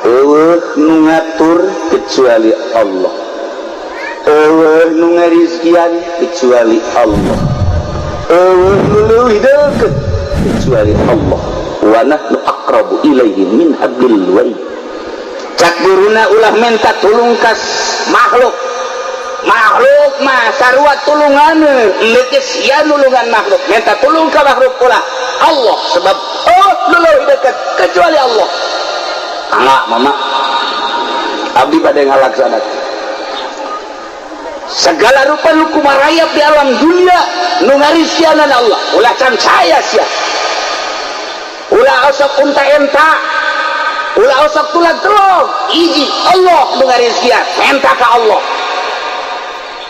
Euweuh nu ngatur kecuali Allah, euweuh nu ngarizkian kecuali Allah, euweuh nu leuwih deukeut kecuali Allah. Wa nahnu aqrabu ilaihi min hablil warid. Cak guruna, ulah minta tulung ka makhluk. Makhluk mah sarua tulungan, geus sia nulungan makhluk. Minta tulung ka makhluk ulah, Allah, sebab oh nu leuwih deukeut kecuali Allah. Mangga, mama, abdi bade ngalaksanakeun segala rupa nu kumarayap di alam dunia, nu ngarizkianan Allah. Ulah cancaya sia, ulah osok unta enta, ulah osok tulang telok. Hiji Allah nu ngarizkian, menta ka Allah.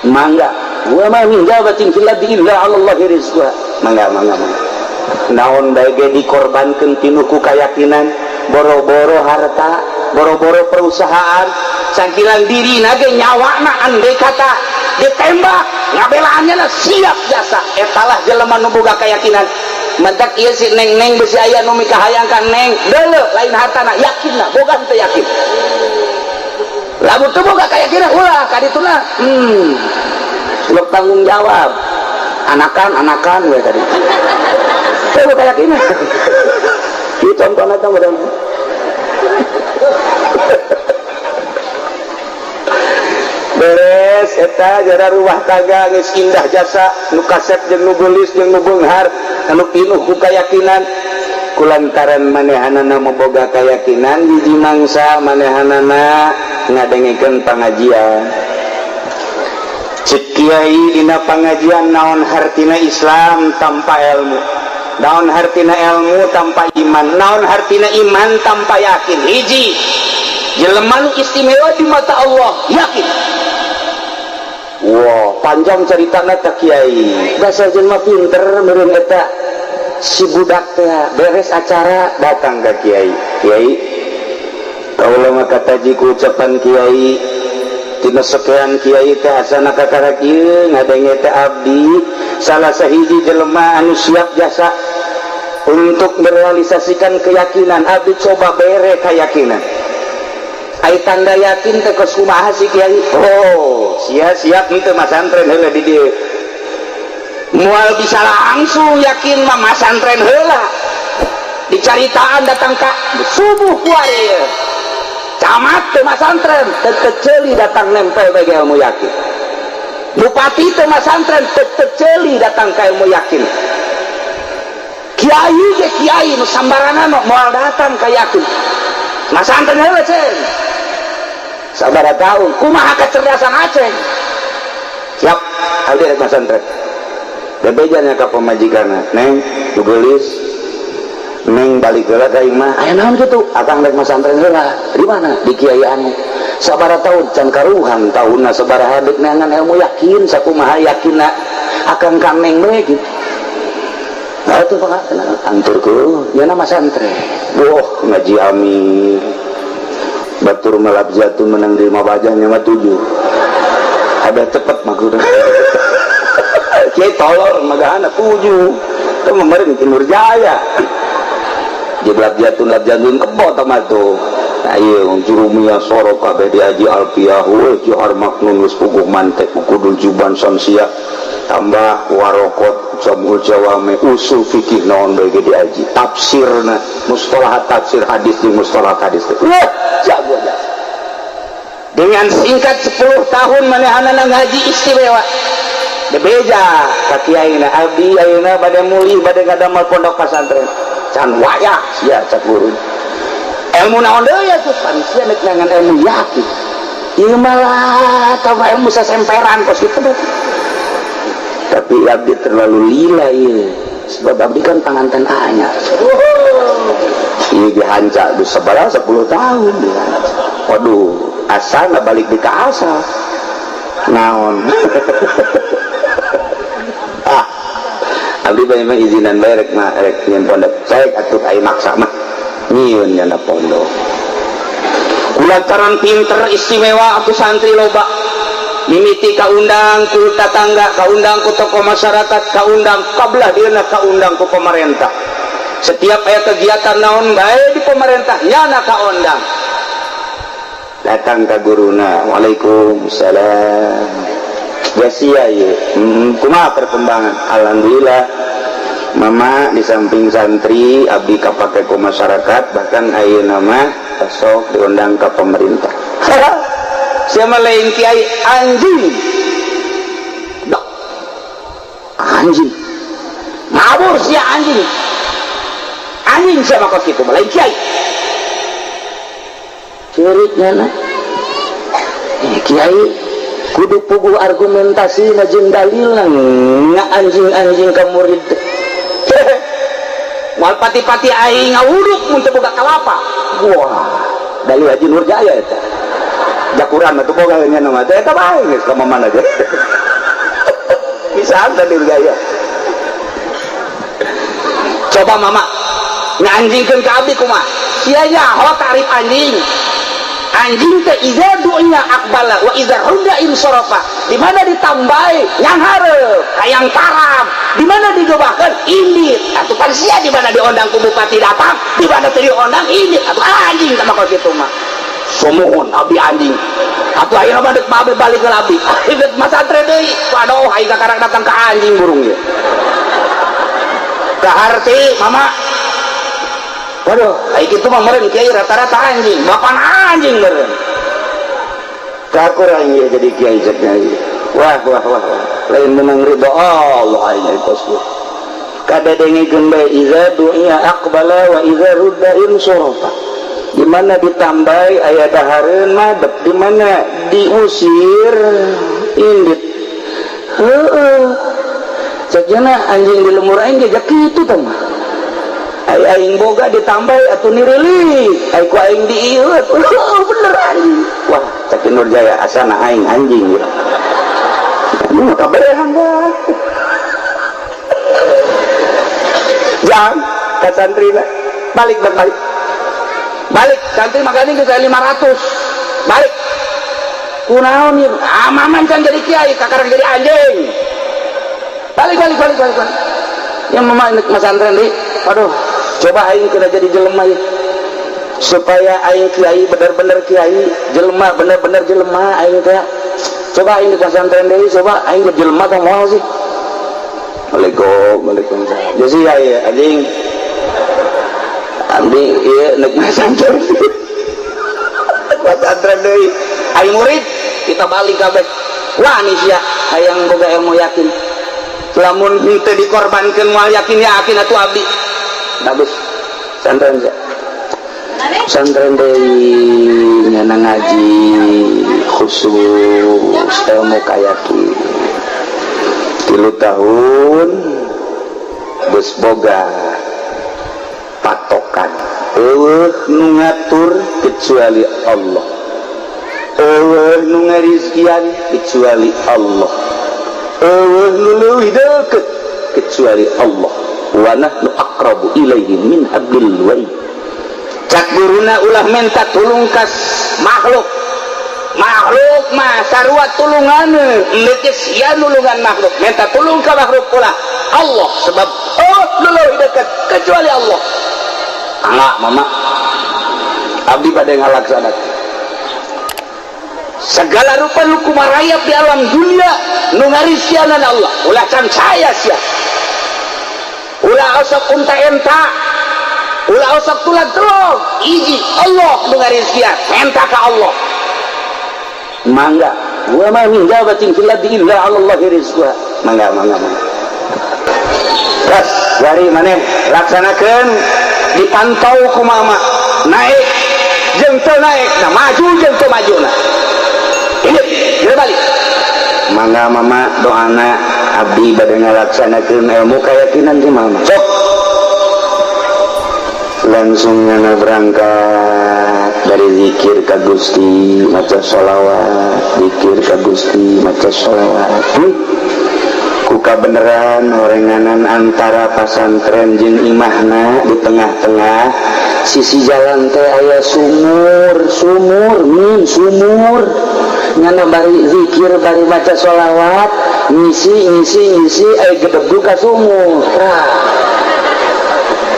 Mangga. Wa ma min dabbatin fil ardi illa 'ala Allahi rizquha. Mangga, mangga, mangga. Naon bae ge dikorbankeun pinuh ku keyakinan, boro-boro harta, boro-boro perusahaan, cangkilan diri nage, nyawana andai kata ditembak ngabelaannya lah siap jasa. Etalah jelema nu boga keyakinan. Mentak ieu si neng neng besi aya nu mikahayang ka neng deuleu, lain hartana, yakin lah. Boga teu yakin? Lamun teu boga keyakinan, ulah ka dituna. Sebab tanggung jawab anakan anakan we tadi teu boga keyakinan. Ieu contohna teh mudah. Beres eta jara rumah tangga geus indah jasa, nu kasep jeung nu geulis jeung nu beunghar, anu pinuh ku kayakinan. Kulantaran manehanana maboga keyakinan, hiji mangsa manehanana ngadengekeun pangajian. Cek kiai dina pangajian, naon hartina Islam tanpa ilmu, naon hartina ilmu tanpa iman, naon hartina iman tanpa yakin? Hiji jelema nu istimewa di mata Allah, yakin. Wah, panjang ceritana tak kiai. Dasar jelema pinter meureun eta si budak teh. Beres acara datang ke kiai. "Kiai, kaula mah kataji ku ucapan kiai tina sekian kiai teh, asana kakara kieu ngadenge teh abdi salah sahiji jelema anu siap jasa untuk merealisasikan keyakinan. Abdi coba bere keyakinan. Ai tanda yakin teh kos kumaha sih, Kiai?" "Oh, sia siap henteu masantren heula di dieu? Moal bisa langsung yakin mah, masantren heula." Dicaritaan datang ka subuh kuari camat teu masantren, teu keceli datang nempel bagi ilmu yakin. Bupati teu masantren, teu keceli datang ka ilmu yakin. Kiai ge kiai nu sambarangan moal datang ka yakin. Masantren heula, ceng, sabaraha tahun, kumaha kecerdasan Aceng? Siap, abdi rek masantren. Bebejanya ka pamajikanna, "Neng, nu geulis, neng, balik heula ka imah." "Aya naon kitu?" "Akang rek masantren heula." "Di mana?" "Di kiai anu." "Sabaraha tahun?" "Can karuhan tahunna sabaraha, deuk neangan ilmu yakin, sakumaha yakinna akang ka neng we gitu." Nah, itu pak anturku, ya nama santren. Wah, ngaji amir. Batur melap jatuh menang di lima bajanya mah tujuh. Ada cepet maksudnya. Kiai tolol magahana tujuh. Itu kemarin di Nurjaya. Jeblak jatun lap jatun kebo tuh. Nah, iya, jurumiyah sorok kabeh diaji, alfiyah we, johar maknun geus puguh mantek, kudul juban samsia, tambah warokot, jamul jawame, usul fikih, naon bae ge diaji, tafsirna, mustalahat tafsir hadis jeung mustalahat hadis. Wah, jago jasa. Dengan singkat 10 tahun manehanana ngaji istimewa. Bebeja ka kiaina, "Abdi ayeuna bade mulih, bade ngadamel pondok pesantren." "Can wayah sia," cak guru. "Ilmu naon deui atuh?" "Pan sia nek neangan ilmu yakin. Ieu malah tambah ilmu sasemperan kos kitu." "Tapi abdi terlalu lila ieu, sebab abdi kan panganten anyar." Ieu dihanca di sabaraha 10 tahun dihanca. Waduh, asal balik di ka asal. Naon? Ah, abdi banyak mah izinan bae rek mah rek nyieun pondok. Cek atuh, ai maksa mah. Nyieun nyana pondok. Kulantaran pinter istimewa aku santri loba. Mimiti kaundang ku tatangga, kaundang ku tokoh masyarakat, kaundang kabelah dieuna, kaundang ku pemerintah. Setiap aya kegiatan naon bae di pemerintah nyana kaundang. Datang ka guruna, "Waalaikumsalam." Gasia ye, kumaha perkembangan? "Alhamdulillah, Mama, di samping santri abdi kapake ku masyarakat, bahkan ayeuna mah sok diundang ke pemerintah." "Siapa lain kiai, anjing." Dok. "Anjing ngabur sia, anjing, anjing." "Siapa kos kitu, lain kiai." Ceuriknya na kiai kudu puguh argumentasi na jeung dalil nga anjing-anjing ka murid. Moal pati-pati aing ngawuduk mun teu boga kalapa. Wah, dalil Haji Nurjaya eta. Jakuran atuh boga nya nama teh eta bae geus ka mana aja. Bisa anta Nurjaya. "Coba Mama nganjingkeun ka abdi kumaha? Sia nyaho tarif anjing? Anjing teh iza du'iya aqbala wa iza rudda insarafa. Di mana ditambahi yang hareup hayang tarab, di mana digebahkeun indit. Atuh pan sia di mana diondang ku bupati datang, di mana teu diondang indit. Atuh anjing sama kos kitu mah." "Sumuhun, abdi anjing. Atuh ayeuna mah deuk babe balik ke abdi. Deuk masantren deui. Waduh, aing kakarang datang ka anjing burung ieu." Kaharti Mama. Waduh, aing kitu mah meureun kiai rata-rata anjing, bapak anjing meureun. Kakurang ieu jadi kiai cek nyai. Wah, wah, wah, wah. Lain menang ridho Allah aing jadi kos kieu. Kadadengikeun bae, iza du'iya aqbala wa iza rudda insarafa. Di mana ditambahi aya dahareun madep, di mana diusir indit. Heeh. Cek anjing di lemur aing ge kitu tah mah. Ai aing boga ditambahi atuh nirilik, ai ku aing diieu atuh bener anjing. Wah, cek Nurjaya asana aing anjing gitu. Ini mah kabehan dah. Jang, ka santri balik balik. Balik, santri makanya geus 500. Balik. Kunaon ieu? Ah, maman can jadi kiai, kakarang jadi anjing. Balik, balik, balik, balik, balik. Yang mama nek masantren deui. Waduh, coba aing kena jadi jelema ya. Supaya aing kiai bener-bener kiai, jelema bener-bener jelema aing teh. Coba aing di pesantren deui, coba aing jadi jelema tah moal sih. Waalaikum, waalaikumsalam. Jadi ya, ya anjing. Abdi ieu nek masantren. Pesantren deui. Aing murid, kita balik kabeh. Wah, nih sia hayang boga ilmu yakin. Lamun henteu dikorbankeun moal yakin yakin atuh abdi. Bagus. Santren sia. Santren deui nyana ngaji khusus ilmu kayakin. 3 tahun geus boga patokan. Eueuh nu ngatur kecuali Allah. Eueuh nu ngarizkian kecuali Allah. Eueuh nu leuwih deukeut kecuali Allah. Wa nahnu aqrabu ilaihi min hablil warid. Cak guruna ulah minta tulung kas makhluk. Makhluk mah sarua tulunganeun, geus sia nulungan makhluk. Minta tulung ka makhluk ulah Allah, sebab oh nu leuwih deukeut kecuali Allah. Mangga Mama. Abdi bade ngalaksanakeun. Segala rupa nu kumarayap di alam dunia nu ngarizkianan Allah. Ulah can saya sia. Ulah osok unta enta. Ulah osok tulang telog. Iji Allah nu ngarizkian. Menta ka Allah. Mangga. Wa ma min dabatin fil ardi illa 'ala Allahi rizquha. Mangga, mangga, mangga. Ras, dari maneh laksanakeun dipantau ku mama. Naik jeung teu naik, nah maju jeung teu maju nah. Ini, kita balik. Mangga Mama, doana abdi bade ngalaksanakeun ilmu keyakinan ti Mama. Sok. Langsung ngana berangkat dari zikir ka Gusti, maca sholawat, zikir ka Gusti, maca sholawat. Ku kabeneran orenganan antara pasantren jeung imahna di tengah-tengah sisi jalan teh aya sumur, sumur min sumur. Nyana bari zikir bari maca sholawat, ngisi ngisi ngisi aya gedebuk ka sumur. Tah.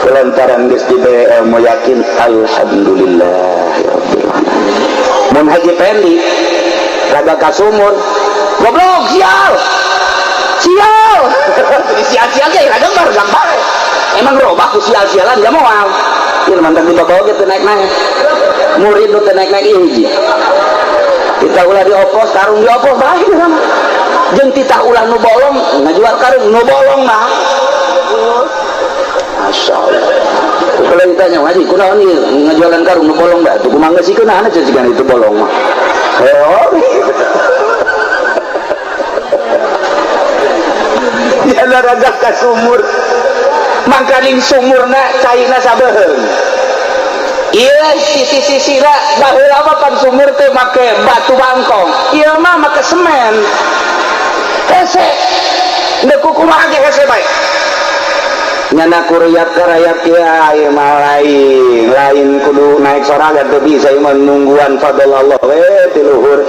Lantaran geus dibere ilmu yakin, alhamdulillah rabbil alamin. Mun Haji Pendi raga ka sumur goblok sial sial sial-sial ge raga baregang bae emang robah ku sial-sialan ja moal ieu mantan di babawa ge teu naik-naik murid nu teu naik-naik ieu hiji titah ulah diopos karung diopos bae sama jeung titah ulah nu bolong ngajual karung nu bolong mah Masya Allah. Kalau ditanya ngaji kunaon ieu ngajualan karung nu bolong bae tuh kumaha geus sikeun aja jiga itu bolong mah. Oh. Dia raga ka sumur. Mangkaning sumurna caina sabeuheung. Ieu sisi-sisina baheula mah pan sumur teh make batu bangkong. Ieu mah make semen. Hese. Deuk kumaha ge hese bae. Nyana kuruyap karayap ya ieu mah lain, lain kudu naik sorangan teu bisa ieu mah nungguan fadl Allah we ti luhur.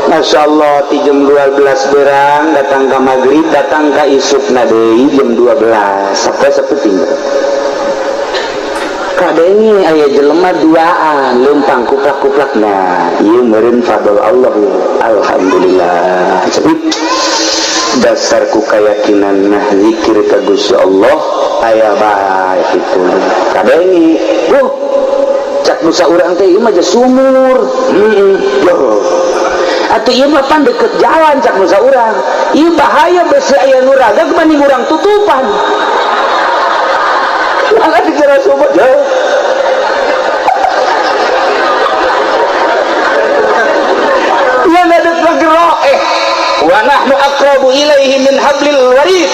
Masya Allah ti jam 12 berang datang ka maghrib datang ka isukna deui jam 12 sampai sapeting. Kadenge aya jelema duaan leumpang kuplak-kuplak nah ieu meureun fadl Allah alhamdulillah. Dasar ku kayakinan nah zikir ka Gusti Allah aya bae kitu. Kadenge cak nusa urang teh ieu mah sumur. Heeh. Atuh ieu mah pan deket jalan cak nusa urang. Ieu bahaya besi aya nu raga mending urang tutupan. Malah dikira sumur jauh. Ieu ngadeg ngagerok wa nahnu aqrabu ilaihi min hablil warid.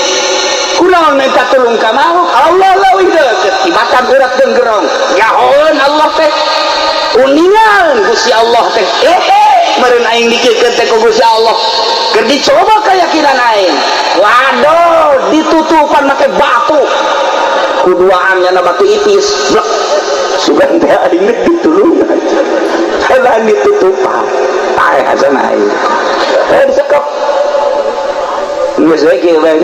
Kunaon minta tulung ka makhluk? Allah leuwih deukeut tibatan urat denggerong. Nyahoeun Allah teh uningan Gusti Allah teh. Meureun aing dikikeun teh ku Gusti Allah. Keur dicoba keyakinan aing. Waduh, ditutupan make batu. Kuduaan nyana batu ipis. Blek. Sugan teh aing ditulungan. Halah ditutupan. Paeh hasan aing. Disekep. Geus we kieu bae.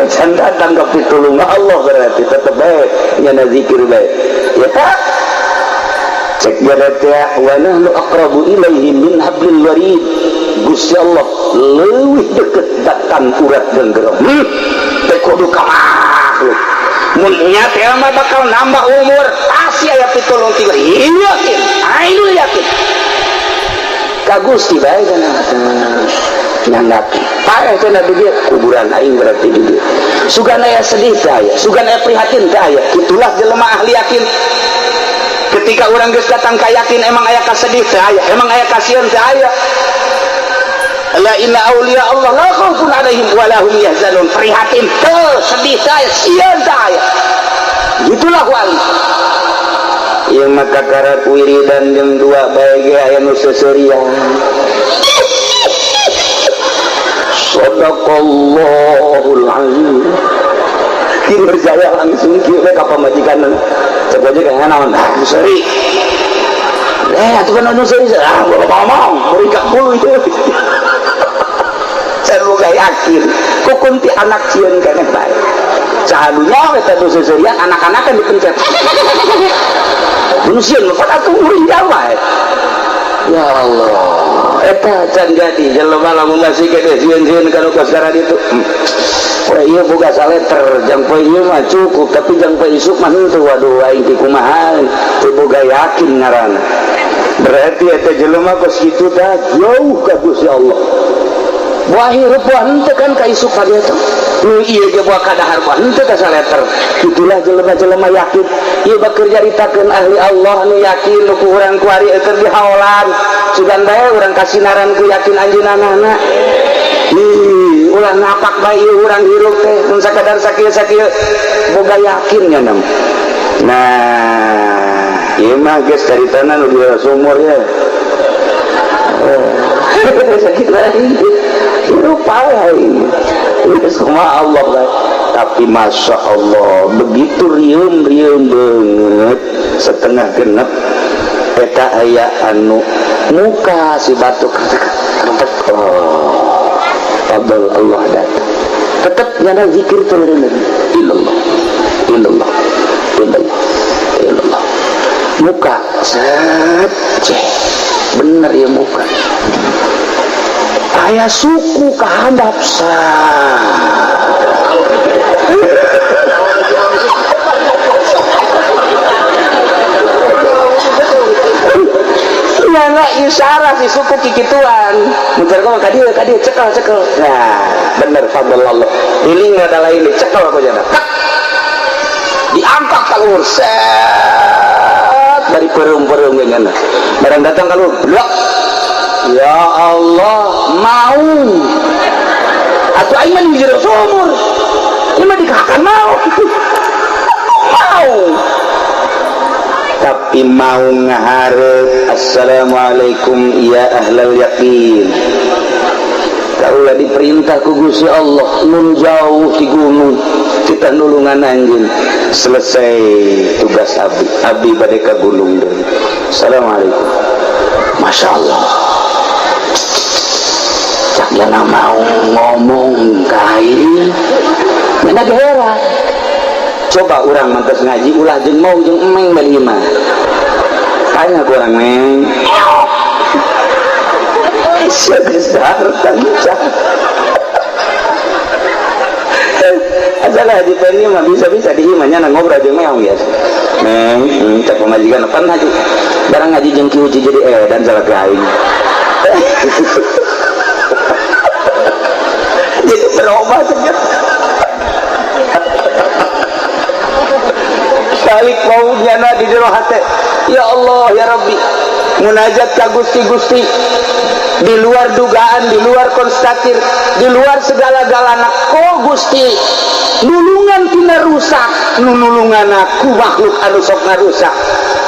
Can datang ka pitulung Allah berarti tetep bae nyana zikir bae. Ya cek teh wa nahnu aqrabu ilaihi min hablil warid. Gusti Allah leuwih deukeut datang urat genggerong. Teh kudu ka makhluk. Mun nya teh mah bakal nambah umur, pasti aya pitulung ti yakin. Aing yakin. Ka Gusti bae kana nyanggap. Paeh teh di dieu kuburan aing berarti di dieu. Sugan aya sedih teh aya, sugan aya prihatin teh aya. Itulah jelema ahli yakin. Ketika urang geus datang ka yakin emang aya kasedih teh aya, emang aya kasieun teh aya. La inna auliya Allah la khaufun alaihim wa lahum yahzanun. Prihatin teh, sedih teh aya, sieun teh aya. Itulah wali. Ieu mah kakarak wiridan jeung dua bae ge aya nu seuseurian. Sadaqallahul azim. Kieu percaya langsung kieu we ka pamajikan. Cek aja kayak naon, ah seuri. Atuh kan anu seuri, ah gua ngomong, muringkak bulu itu. Can boga yakin, kukun ti anak sieun keneh bae. Saha nu nyaho eta nu seuseurian anak-anakan dipencet. Nu sieun mah atuh muringkak wae. Ya Allah, eta can jadi jelema lamun masih kene sieun-sieun kana kos itu. Poe ieu boga saleter, jang poe ieu mah cukup, tapi jang poe isuk mah henteu. Waduh aing ti kumaha, teu boga yakin ngaranna. Berarti eta jelema kos kitu tah jauh ka Gusti Allah. Buah hirup buah henteu kan ka isuk ka dieu teh. Nu ieu ge buah kadahar buah henteu ka saleter. Itulah jelema-jelema yakin. Ieu bakeur nyaritakeun ahli Allah nu yakin nu ku urang kuari keur dihaolan. Sugan bae urang kasinaran ku yakin anjeunna. Ih, ulah napak bae ieu urang hirup teh mun sakadar sakieu-sakieu boga yakin nya nam. Nah, ieu mah geus caritana nu di sumur ya. Sakit lagi. Hirup bae aing. Geus kumaha Allah bae. Tapi Masya Allah, begitu rieum-rieum banget setengah genep eta aya anu muka si batuk. Oh, fadl Allah datang. Tetap nyana zikir turun illallah, illallah, illallah, illallah. Muka set, ceh, bener ya muka. Aya suku ka handap sa. Nyana isyarat si suku kikituan. Muter kau ka dieu cekel cekel. Nah, bener fadl Allah. Dilinga da lain cekel ku jana. Diangkat ka luhur set dari perung-perung nyana. Barang datang ka luhur, blok. Ya Allah, mau. Atuh aing mah di jero sumur. Ieu mah dikahakan mau. Mau. Tapi mau ngaharep assalamualaikum ya ahlal yakin. Kaulah diperintah ku Gusti Allah nun jauh di gunung kita nulungan anjeun. Selesai tugas abdi, abdi bade ka gunung deui. Assalamualaikum. Masya Allah. Cak jana mau ngomong ka aing. Mana geheran. Coba orang mantas ngaji ulah jeung mau jeung emeng bali mah. Tanya ku urang meng. Sia geus dahar tancap. Asal haji Penny mah bisa-bisa di imah nya ngobrol jeung meong biasa. Meng, cak pamajikan pan haji. Barang ngaji jeung Ki Uci jadi edan salah ka aing. Jadi berubah saja. Balik mau nyana di jero hate. Ya Allah ya Rabbi, munajat ka Gusti-Gusti di luar dugaan, di luar konstatir, di luar segala-galana. Ko Gusti nulungan tina rusak, nulungan aku makhluk anu sok ngarusak.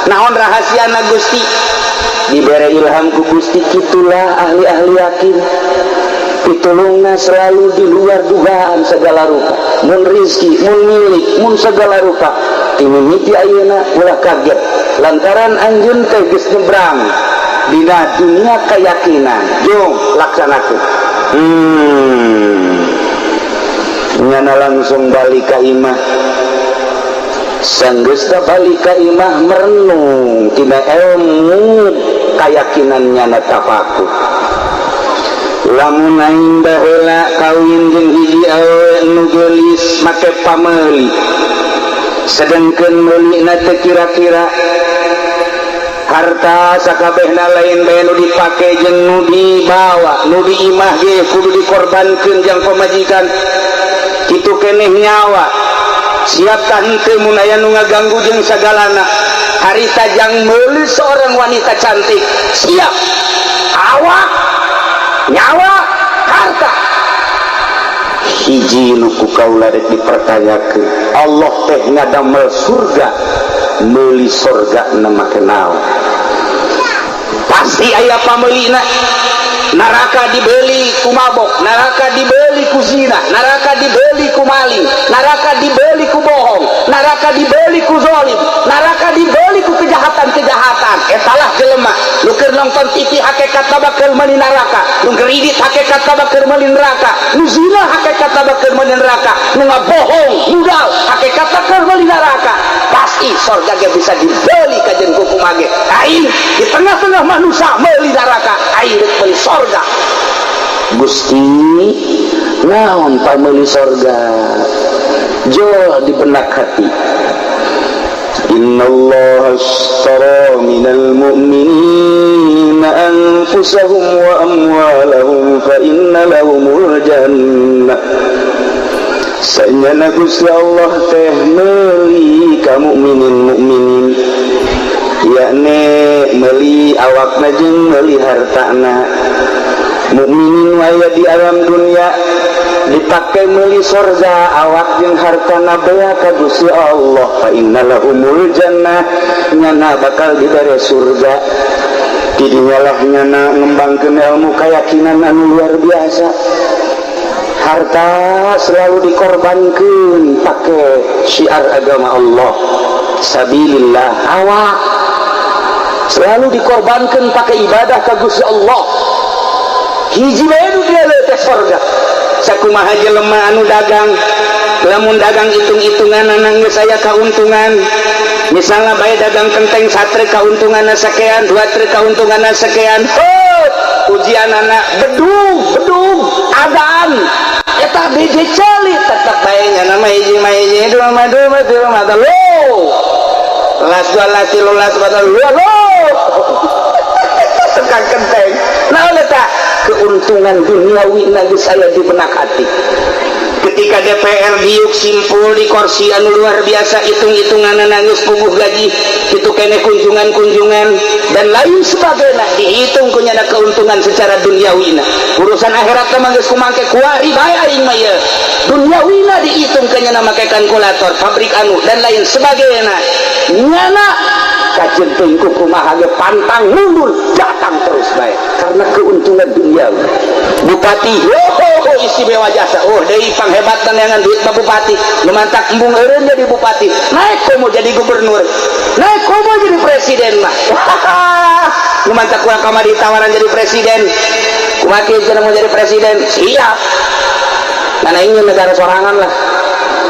Naon rahasiana Gusti? Dibere ilham ku Gusti, kitulah ahli-ahli yakin. Pitulungna selalu di luar dugaan segala rupa. Mun rizki, mun milik, mun segala rupa. Timimiti ayeuna ulah kaget lantaran anjeun teh geus nyebrang dina dunia keyakinan. Jung laksanakeun. Nyana langsung balik ka imah. Sanggeusna balik ka imah merenung tina ilmu keyakinan nyana tafakur. Lamun aing baheula kawin jeung hiji awewe nu geulis make pameuli, sedengkeun meulina teh kira-kira harta sakabehna lain bae nu dipake jeung nu dibawa, nu di imah ge kudu dikorbankeun jang pamajikan. Kitu keneh nyawa siap tah henteu mun aya nu ngaganggu jeung sagalana. Harita jang meuli seorang wanita cantik siap awak nyawa harta. Hiji nu ku kaula rek dipertanyakeun, Allah teh ngadamel surga, meuli surga na make naon? Pasti aya pameulina. Neraka dibeli ku mabok, neraka dibeli ku zina, neraka dibeli ku maling, neraka dibeli ku bohong, neraka dibeli ku zalim, neraka dibeli ku kejahatan-kejahatan. Etalah jelema nu keur nonton TV hakikatna bakal meuli neraka, nu kredit hakikatna bakal meuli neraka, nu zina hakikatna bakal meuli neraka, nu ngabohong, mudal hakikatna keur meuli neraka. Pasti surga ge bisa dibeli ka jeung kumaha ge. Aing di tengah-tengah manusia meuli neraka, aing rek meuli sorga. Gusti naon pameuli sorga? Jol di benak hati. Innallaha ashtara minal mu'minina anfusahum wa amwalahum fa inna lahumul jannah. Sanyana Gusti Allah teh meuli ka mukminin mukminin, yakni meuli awakna jeung meuli hartana. Mukminin waya di alam dunia dipakai meuli sorga awak jeung hartana bea ka Gusti Allah. Fa innalahumul jannah, nyana bakal dibere surga. Didinyalah nyana ngembangkeun ilmu keyakinan anu luar biasa. Harta selalu dikorbankeun pake syiar agama Allah, sabilillah. Awak selalu dikorbankan pakai ibadah ka Gusti Allah. Hiji bae nu dieu teh sorga. Sakumaha jelema anu dagang, lamun dagang hitung-hitungan geus aya kauntungan, Misalnya bae dagang kenteng satruk keuntungan sekian, dua truk keuntungan sekian. Oh, ujian anak bedung bedung adan eta biji celi tetep bae nya nama hiji mah hiji, dua mah dua, mah tilu mah telu, las dua, las tilu, las dua, lo tukang kenteng. Nah, eta keuntungan duniawi geus aya di benak hati. Ketika DPR diuk simpul di kursi anu luar biasa, hitung-hitungan nangis puguh gaji itu kene, kunjungan-kunjungan dan lain sebagainya, dihitung kunyana keuntungan secara duniawi. Urusan akhirat mah geus kumangke kuari bae, aing mah ieu duniawina dihitung kenyana make kalkulator pabrik anu dan lain sebagainya. Nyana kajeun teuing kumaha ge pantang mundur, datang terus bae karena keuntungan duniawi. Bupati, oh, istimewa jasa, oh deui panghebatan yang duit mah. Bupati nu mantak embung eureun jadi bupati, naik komo jadi gubernur, naik komo jadi presiden mah. Nu mantak kurang kamari tawaran jadi presiden, kumaha kieu cenah mau jadi presiden, siap. Mana ingin negara sorangan lah,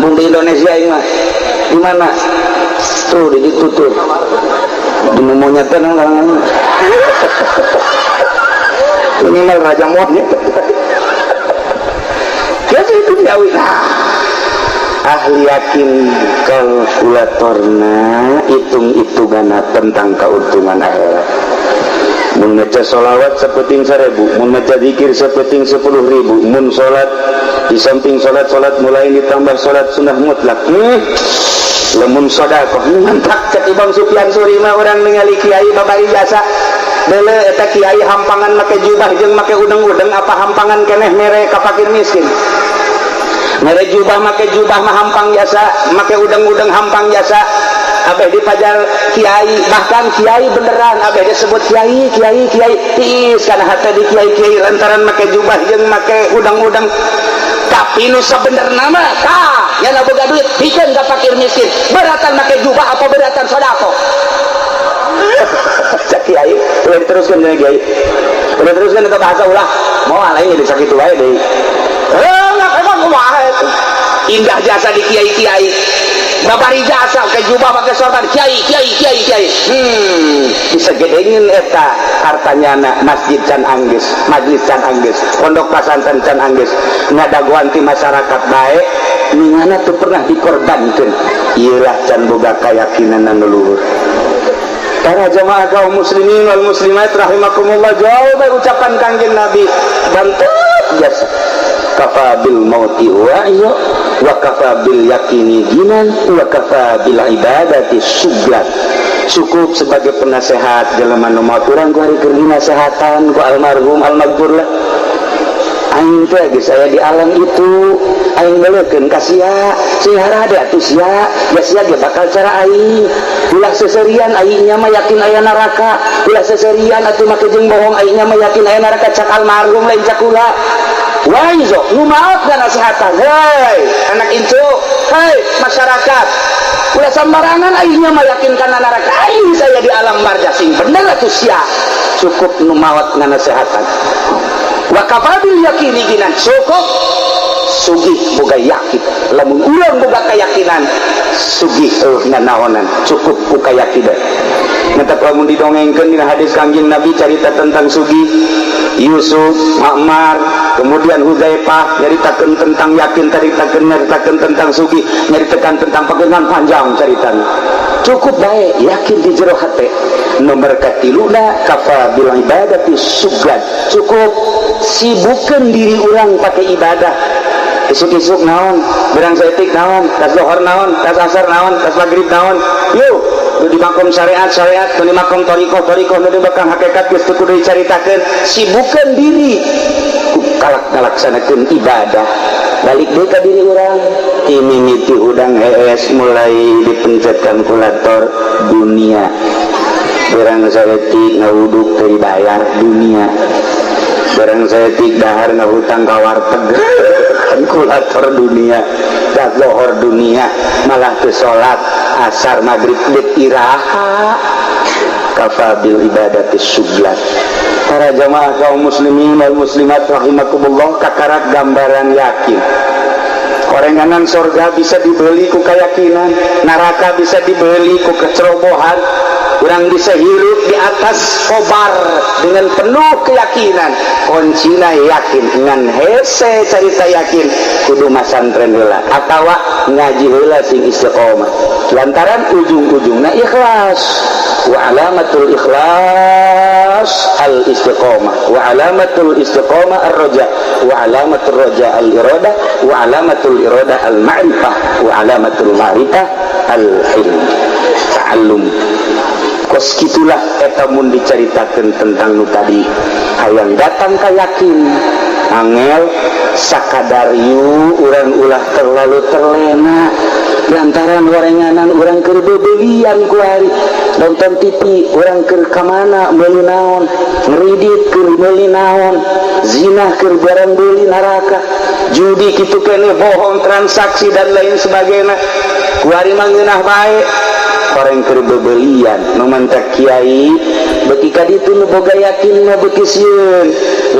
mun di Indonesia ini mah. Di mana tuh? Di ditu tuh, di monyetnya orang minimal raja monyet. Jadi itu duniawi. Nah, ahli yakin kalkulatorna, hitung-hitungan tentang keuntungan akhirat. Mun maca sholawat sapeting 1000, mun maca zikir sapeting 10.000, mun sholat di samping sholat-sholat mulai ditambah sholat sunnah mutlak, lamun sodakoh mantap. Cek Imam Sufyan Tsuri mah, urang ningali kiai babari jasa. Dele eta kiai hampangan make jubah jeung make udeng-udeng, apa hampangan keneh mere ka fakir miskin? Mere jubah, make jubah mah hampang jasa, make udeng-udeng hampang jasa. Abeh dipajar kiai, bahkan kiai beneran, abeh disebut kiai, kiai, kiai, tiis karena hati di kiai kiai lantaran make jubah jeung make udang-udang. Tapi nu sabenerna mah tah nya boga duit bikin ka fakir miskin, beratan make jubah apa beratan sodako? Cek kiai ulah diteruskan. Jadi kiai ulah diteruskan itu bahasa, ulah mau lain jadi sakit wae deui. Eh, emang kumaha itu indah jasa di kiai kiai babari jasa ke jubah pakai sorban, kiai kiai kiai kiai. Bisa gedengin eta hartanya anak masjid can anggeus, majlis can anggeus, pondok pasantren can anggeus, ngadagoan ti masyarakat baik ningana tuh pernah dikorbankan. Iyalah, can boga keyakinan anu luhur. Para jamaah kaum muslimin wal muslimat rahimakumullah, jauh baik ucapan Kangjeng Nabi bantut jasa, kafa bil mauti wa'izo wa kafa bil yakini ginan wa kafa bil ibadati suglan. Cukup sebagai penasehat jelema nu maot. Urang ku hari keur dinasehatan ku almarhum almaghfur lah, aing teh geus aya di alam itu, aing beulekeun ka sia, sing harade atuh sia ya, sia ge bakal cara aing. Ulah seserian, aingnya mah yakin aya neraka. Ulah seserian atuh make jeung bohong, aingnya mah yakin aya neraka. Cak almarhum, lain cak kula. Waizo nu maot nasehatan, hei anak incu, hei masyarakat, ulah sembarangan, aingnya mah yakin kana neraka, aing saya di alam barzah, sing bener atuh sia. Cukup nu maot nganasehatan. Wa kafabil yakini ginan, cukup sugih boga yakin. Lamun urang boga keyakinan, sugih eueuh nanaonan, cukup ku keyakinan. Mata lamun didongengkeun dina hadis Kangjeng Nabi, carita tentang sugih Yusuf, Ma'mar, kemudian Huzaifah, nyaritakeun tentang yakin, caritakeun, nyaritakeun tentang sugih, nyaritakeun tentang pegangan, panjang caritana. Cukup baik yakin di jero hate. Nomor katiluna, kafa bil ibadati suglan, cukup sibukkan diri orang pakai ibadah. Isuk-isuk naon, berang saeutik naon, tas lohor naon, tas asar naon, tas maghrib naon. Yuk nu di makom syariat syariat, nu di makom toriko toriko, nu di makom hakikat geus teu kudu dicaritakeun. Sibukkan diri ku kalak ngalaksanakeun ibadah. Balik deui ka diri urang, mimiti hudang hees mulai dipencet kalkulator dunia, berang saeutik ngawuduk teu dibayar dunia, barang saeutik dahar ngahutang ka warteg kalkulator dunia, das lohor dunia, malah ke salat asar maghrib dek iraha. Kafa bil ibadati suglat. Para jamaah kaum muslimin wal muslimat rahimakumullah, kakarak gambaran yakin. Korenganan sorga bisa dibeli ku keyakinan, neraka bisa dibeli ku kecerobohan. Urang bisa hirup di atas kobar dengan penuh keyakinan. Kuncina yakin. Ngan hese carita yakin, kudu masantren heula atawa ngaji heula sing istiqomah, lantaran ujung-ujungna ikhlas. Wa alamatul ikhlas al istiqomah, wa alamatul istiqomah ar-roja, wa alamatul roja al iradah, wa alamatul iradah al ma'rifah, wa alamatul ma'rifah al ilm ta'allum. Kos gitulah eta mun dicaritakeun tentang nu tadi, hayang datang ka yakin angel. Sakadar yu urang ulah terlalu terlena, lantaran gorenganan urang keur bebelian kuari, nonton TV urang keur kamana, meuli naon, ngeridit keur meuli naon, zina keur barang beuli neraka, judi kitu keneh, bohong, transaksi, dan lain sebagainya. Kuari mah ngeunah bae orang keur bebelian. Nu mantak kiai beki ka ditu nu boga yakin mah beki sieun,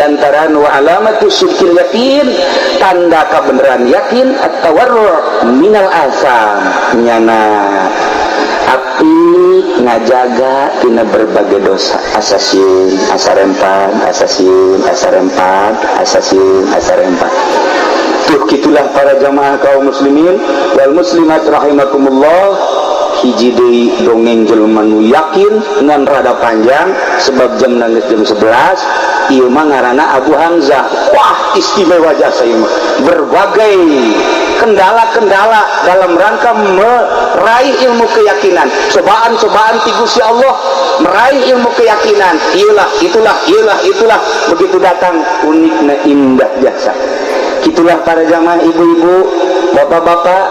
lantaran wa alamatu sidqil yakin, tanda kebenaran yakin, at-tawarru minal asam, nyana api ngajaga tina berbagai dosa. Asa sieun, asa rempan, asa sieun, asa rempan, asa sieun, asa rempan. Tuh, gitulah para jamaah kaum muslimin wal muslimat rahimakumullah. Hiji deui dongeng jelema nu yakin, ngan rada panjang sebab jam nangis jam 11. Ieu mah ngaranna Abu Hamzah. Wah, istimewa jasa ieu mah. Berbagai kendala-kendala dalam rangka meraih ilmu keyakinan, cobaan-cobaan ti Gusti Allah meraih ilmu keyakinan, iyalah, itulah, iyalah, itulah, begitu datang unikna, indah jasa. Itulah para jamaah, ibu-ibu, bapak-bapak,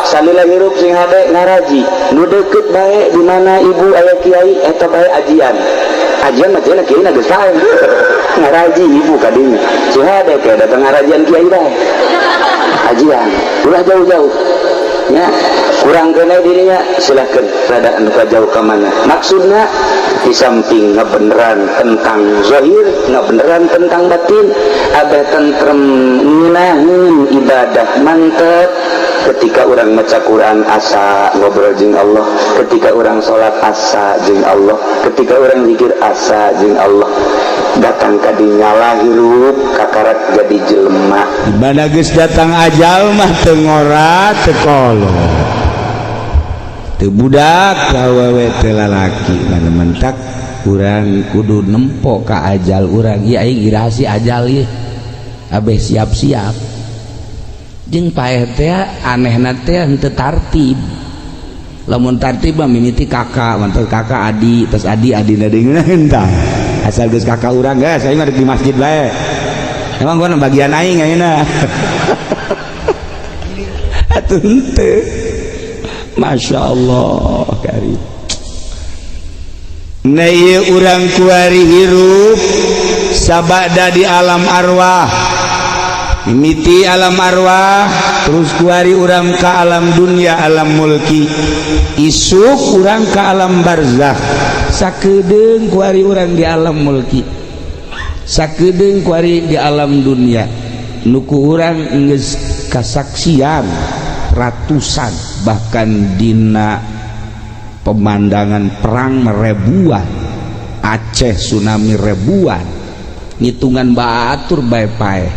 salila hirup sing hade ngaraji nu deket bae. Di mana ibu aya kiai, eta bae ajian. Ajian mah cenah kiai geus pae ngaraji ibu kadinya. Sing hade ke datang ngarajian kiai bae, ajian ulah jauh-jauh nya. Kurang kena dirinya, silahkan rada anu jauh ke mana. Maksudnya di samping ngebeneran tentang zahir, ngebeneran tentang batin, ada tentrem, ngeunaheun ibadah mantep. Ketika orang maca Quran asa ngobrol jeung Allah, ketika orang sholat asa jeung Allah, ketika orang zikir asa jeung Allah, datang ka dinya hirup kakarak jadi jelema. Mana geus datang ajal mah teu ngora, teu kolot, teu budak, awewe, teu lalaki. Mana mentak urang kudu nempo ka ajal urang. Ieu aing iraha sih ajal ieu, abeh siap-siap. Jeung paeh teh anehna teh henteu tartib. Lamun tartib mah mimiti kakak, mantep kakak, adi, terus adi, adina deui, tah. Asal geus kakak urang geus, aing mah di masjid bae. Emang gua bagian aing ayeuna atuh henteu. Masya Allah karim. Nah, ieu urang kuari hirup sabada di alam arwah, mimiti alam arwah, terus kuari urang ke alam dunia, alam mulki, isuk urang ke alam barzakh. Sakedeung kuari urang di alam mulki, sakedeung kuari di alam dunia, nuku urang geus kasaksian ratusan, bahkan dina pemandangan perang ribuan, Aceh tsunami ribuan, ngitungan batur bae paeh,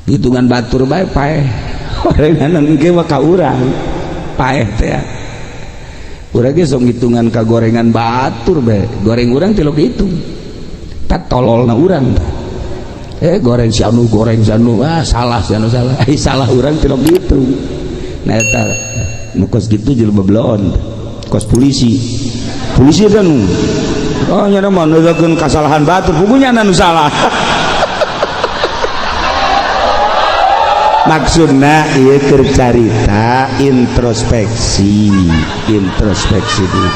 hitungan batur bae paeh. Orenganan engke mah ka urang paeh teh. Urang ge sok ngitungan ka gorengan batur bae, goreng urang tilok hitung tak tololna urang tah. Goreng si anu, goreng si anu, ah salah, si anu salah, eh salah urang tilok dihitung. Nah, eta nu kos kitu jelema belon kos polisi. Polisi kan, oh, nya mah negakeun kasalahan batur, pugunya anu salah. Maksudna ieu keur carita introspeksi, introspeksi diri.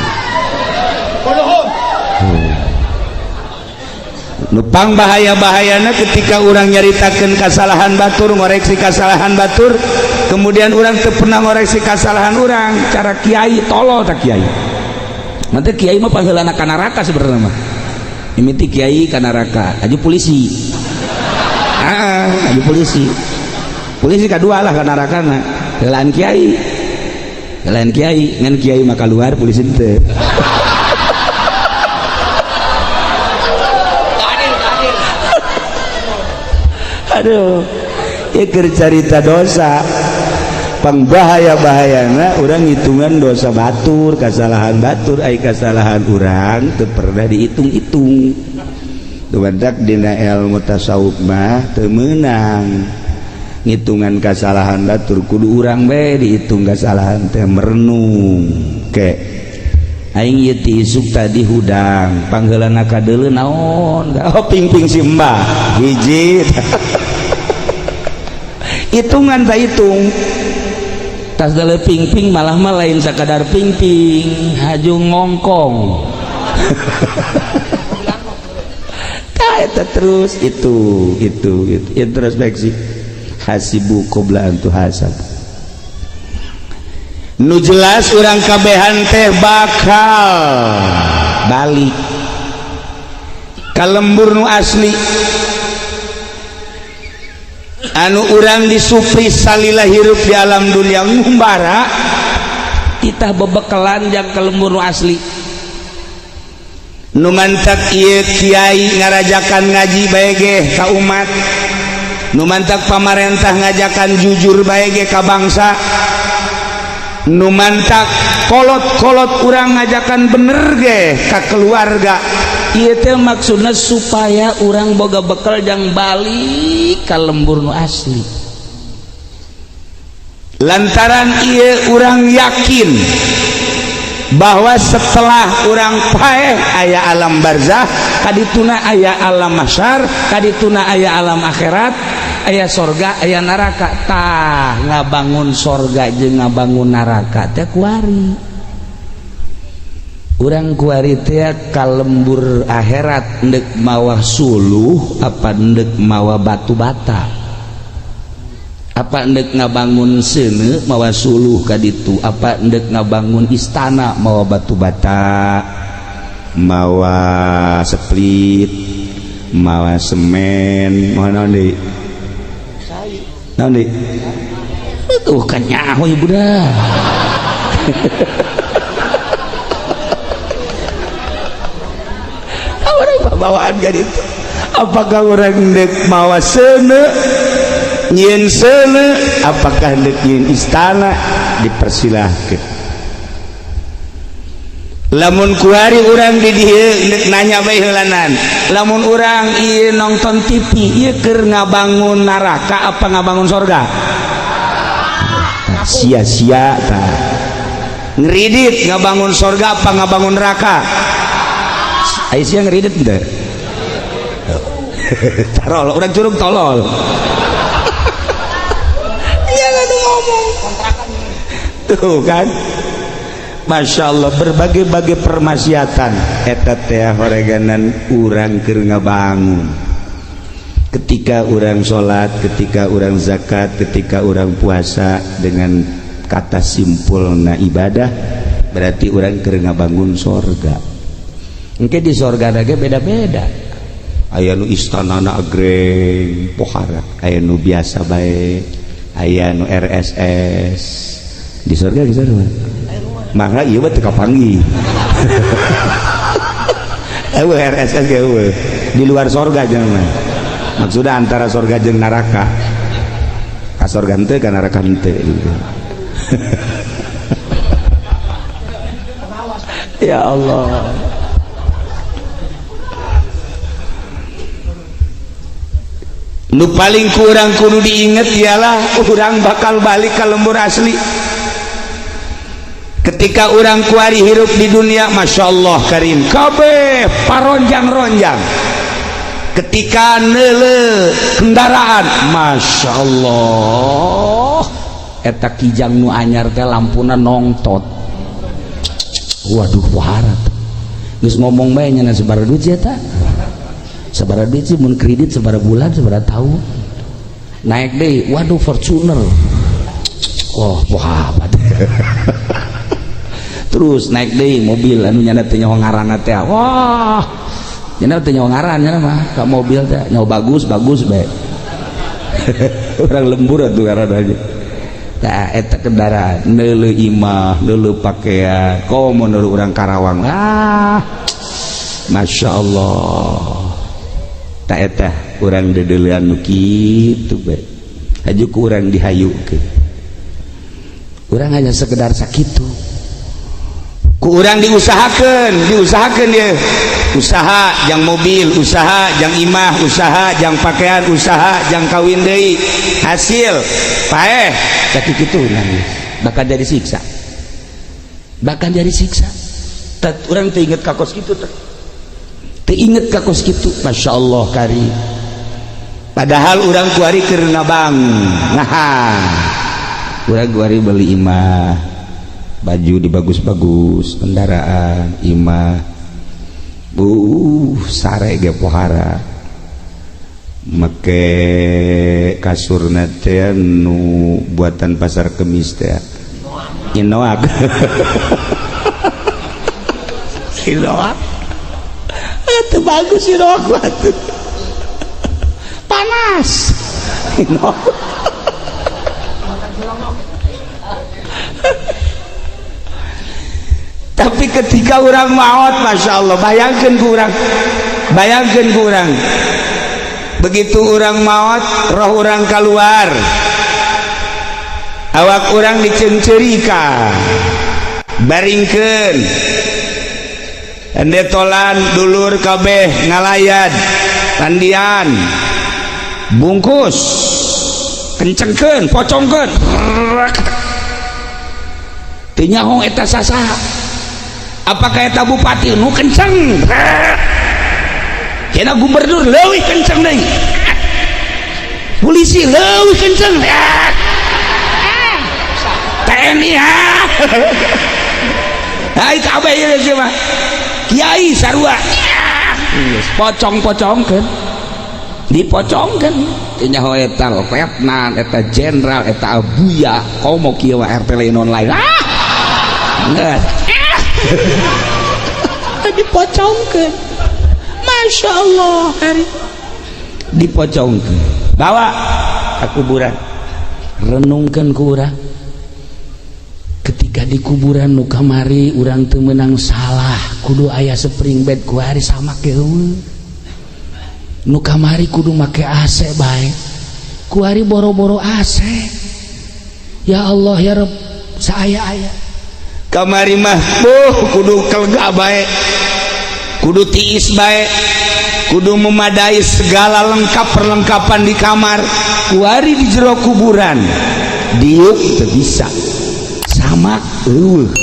Nupang bahaya-bahayana ketika orang nyaritakan kesalahan batur, ngoreksi kesalahan batur, kemudian orang teu pernah ngoreksi kesalahan orang. Cara kiai tolol tak kiai nanti. Kiai mah pangheulana ka neraka sebenarnya mah. Mimiti kiai ka neraka, aju polisi, ah aju polisi. Polisi kadua lah ka narakana. Heulaan kiai. Heulaan kiai, ngan kiai mah keluar polisi teu. Aduh, ieu keur carita dosa. Pangbahaya-bahayana urang hitungan dosa batur, kasalahan batur, ai kasalahan urang teu pernah dihitung-hitung. Tumadak dina ilmu tasawuf mah teu meunang ngitungan kasalahan batur, kudu urang bae dihitung kasalahan teh merenung. Ke aing ieu ti isuk tadi hudang, pangheulana kadeuleu naon? Oh, pingping si mbah hiji. Hitungan tak hitung. Tas dale pingping malah mah lain sakadar pingping, haju ngongkong. Tah eta terus itu introspeksi. Hasibu qabla an tuhasab. Nu jelas urang kabehan teh bakal balik ka lembur nu asli anu urang disupri salila hirup di alam dunia ngumbara titah bebekelan jang ka lembur nu asli. Nu mantak ieu kiai ngarajakan ngaji bae ge ka umat, nu mantak pamarentah ngajakan jujur bae ge ka bangsa, nu mantak kolot-kolot urang ngajakan bener ge ka keluarga. Ieu teh maksudna supaya urang boga bekal jang balik ka lembur nu asli. Lantaran ieu urang yakin bahwa setelah urang paeh aya alam barzah, kadituna aya alam mahsyar, kadituna aya alam akhirat, aya sorga, aya neraka. Tah ngabangun sorga jeung ngabangun neraka teh kuari. Urang kuari teh ka lembur akhirat ndek mawa suluh apa ndek mawa batu bata, apa ndek ngabangun seuneu mawa suluh ka ditu, apa ndek ngabangun istana mawa batu bata, mawa split, mawa semen, mawa naon deui? Naon deui? Tuh kan nyaho ieu budak. Bawaan kan itu. Apakah orang dek mawa seuneu nyieun seuneu, apakah dek nyieun istana, dipersilahkeun. Lamun kuari urang di dieu dek nanya bae heulanan, lamun urang ieu nonton TV ieu keur ngabangun neraka apa ngabangun sorga? Sia-sia tah. Ngeridit ngabangun sorga apa ngabangun neraka? Aisyah ngeridit henteu? Tarol, urang curug tolol. Iya ngadu ngomong. Tuh kan. Masya Allah, berbagai-bagai permaksiatan eta teh horeganan urang keur ngabangun. Ketika urang salat, ketika urang zakat, ketika urang puasa, dengan kata simpulna ibadah berarti urang keur ngabangun sorga. Engke di sorga ge beda-beda. Aya nu istanana agreng pohara, aya nu biasa bae, aya nu RSS. Di sorga geus sarua. Mangga ieu mah teu kapanggih. Eueuh RSS ge eueuh. Di luar sorga jeung mah. Maksudna antara sorga jeung neraka. Ka sorga henteu ka neraka henteu gitu. Ya Allah. Nu paling kurang kudu diinget ialah urang bakal balik ke lembur asli. Ketika urang kuari hirup di dunia, Masya Allah karim, kabeh paronjang-ronjang. Ketika neule kendaraan, Masya Allah, eta kijang nu anyar teh lampuna nongtot. Waduh, waharat. Geus ngomong bae nya sabaraha duit sih eta? Sabaraha duit sih mun kredit sabaraha bulan sabaraha tahun? Naik deui, waduh Fortuner. Oh, wah. Terus naik deui mobil anu nyana teh nyaho ngaranna teh. Wah. Nyana teh nyaho ngaran nyana mah ka mobil teh nyaho bagus bagus bae. Urang lembur atuh ngaranna aja. Tah, eta kendaraan, neuleuh imah, neuleuh pakaian, komo neuleuh urang Karawang. Ah, Masya Allah. Tak eta urang deudeulean nu kitu bae. Haju ku urang dihayukeun. Urang hanya sekedar sakitu. Ku urang diusahakeun, diusahakeun dia. Usaha jang mobil, usaha jang imah, usaha jang pakaian, usaha jang kawin deui. Hasil paeh tapi kitu nangis. Bahkan jadi siksa. Bahkan jadi siksa. Tat urang teu inget ka kos kitu teh. Teu inget ka kos kitu, Masya Allah kari. Padahal urang kuari keur ngabang. Nah, urang kuari beli imah, baju dibagus-bagus, kendaraan, imah. Sare ge pohara. Make kasurna teh nu buatan Pasar Kemis teh. Inoak. Inoak. Itu bagus inoak atuh. Panas. Inoak. Tapi ketika orang maut, Masya Allah, bayangkan kurang, bayangkan kurang. Begitu orang maut, roh orang keluar, awak orang diceungceurikan, baringkeun, endetolan dulur kabeh ngalayat, mandian, bungkus, kencengkeun, pocongkeun, teu nyaho eta sasaha. Apakah eta bupati nu kenceng? Kena gubernur leuwih kenceng deui. Polisi leuwih kenceng. TNI ha. Hai kabeh ieu sih mah. Kiai sarua. Pocong-pocongkeun. Dipocongkeun. Teu nyaho eta letnan, eta jenderal, eta abuya, komo kieu mah RT lain online. Ah. Geus. Dipocongkeun. Masya Allah hari dipocongkeun, bawa ke kuburan, renungkan ku urang. Ketika di kuburan nu kamari urang teu meunang salah, kudu aya spring bed, ku hari sama ke nu kamari kudu make AC bae, ku hari boro-boro AC. Ya Allah ya Rabb, saaya-aya kamari mah kudu kelega bae, kudu tiis bae, kudu memadai segala lengkap perlengkapan di kamar. Kuari di jero kuburan diuk teu bisa sama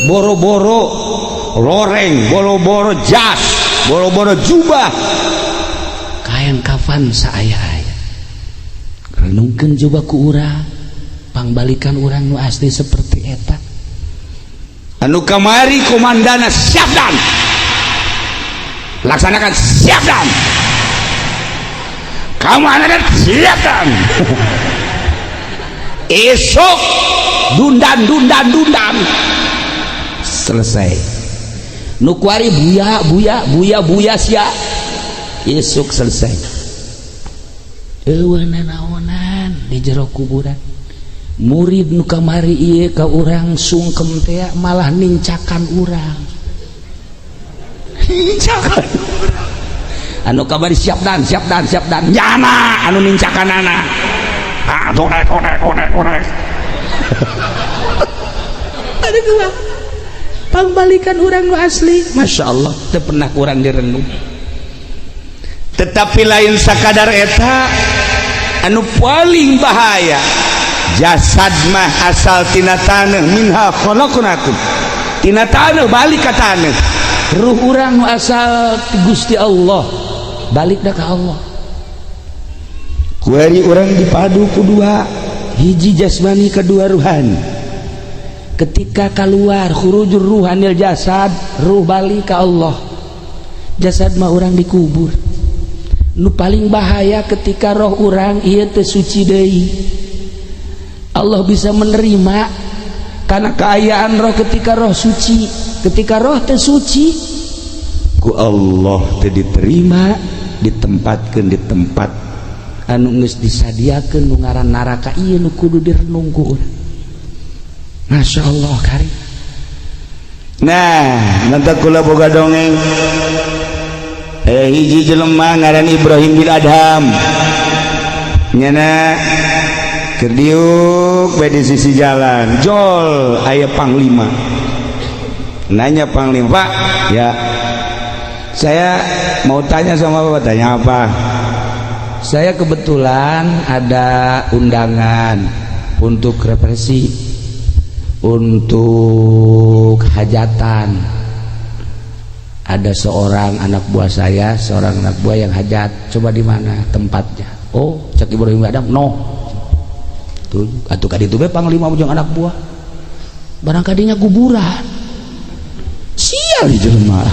boro-boro loreng, boro-boro jas, boro-boro jubah, kain kafan saaya-aya. Renungkeun coba ku urang, pangbalikan urang nu asli seperti eta. Anu kamari komandana siap dan laksanakan, siap dan kamu anak siap dan esok dundan dundan dundan selesai. Nu kuari buya buya buya buya sia esok selesai. Eueuh nanaonan di jero kuburan. Murid nu kamari ieu ka urang sungkem teh malah nincakan urang. Nincakan. Anu kamari siap dan siap dan siap dan nyana anu nincakanana. Ah torek torek torek torek. Aduh gua. Pangbalikan urang nu asli. Masya Allah, teu pernah kurang direnung. Tetapi lain sakadar eta, anu paling bahaya jasad mah asal tina taneuh, minha khalaqnakum, tina taneuh balik ka taneuh. Ruh urang nu asal ti Gusti Allah balik dah ka Allah. Kuari urang dipadu ku dua, hiji jasmani, kedua ruhani. Ketika keluar khurujur ruhanil jasad, ruh balik ka Allah, jasad mah urang dikubur. Nu paling bahaya ketika roh urang ieu teu suci deui. Allah bisa menerima karena keayaan roh ketika roh suci. Ketika roh teu suci ku Allah teu diterima, ditempatkan di tempat Anu geus disadiakeun nu ngaran neraka ieu nu kudu direnung ku urang. Masya Allah karim. Nah, nanti kula boga dongeng. Hiji jelema ngaran Ibrahim bin Adham. Nyana keur diuk bae di sisi jalan. Jol aya panglima. Nanya panglima, "Pak, ya saya mau tanya sama Bapak." "Tanya apa?" "Saya kebetulan ada undangan untuk represi, untuk hajatan. Ada seorang anak buah saya, seorang anak buah yang hajat. Coba di mana tempatnya?" Oh, cek Ibrahim Adam, "No." Tuh, atuh ka ditu bae panglima jeung anak buah. Barang kadinya kuburan. Sial di jelema.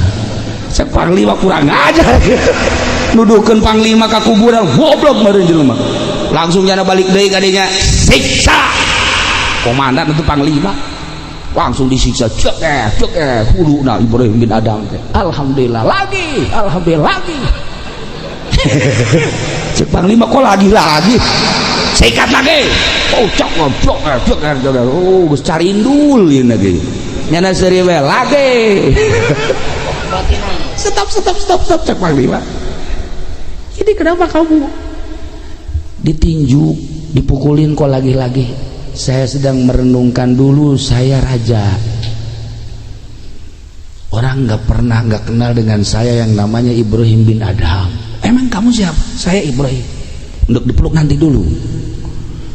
Cek panglima kurang ajar. Nuduhkeun panglima ka kuburan, goblok meureun jelema. Langsung jana balik deui kadinya, siksa. Komandan itu panglima langsung disiksa, cek cek huluna Ibrahim bin Adam teh. Alhamdulillah lagi, alhamdulillah lagi. Cek panglima, "Kok lagi lagi?" "Sikat lagi." Oh, cok cok cok cok. Oh, geus carindul ieu lagi. Nyana seuri we lagi. "Stop, stop, stop, stop," cek panglima. "Ini kenapa kamu ditinju, dipukulin kok lagi-lagi?" "Saya sedang merenungkan, dulu saya raja. Orang nggak pernah nggak kenal dengan saya yang namanya Ibrahim bin Adham." "Emang kamu siapa?" "Saya Ibrahim." Untuk dipeluk nanti dulu.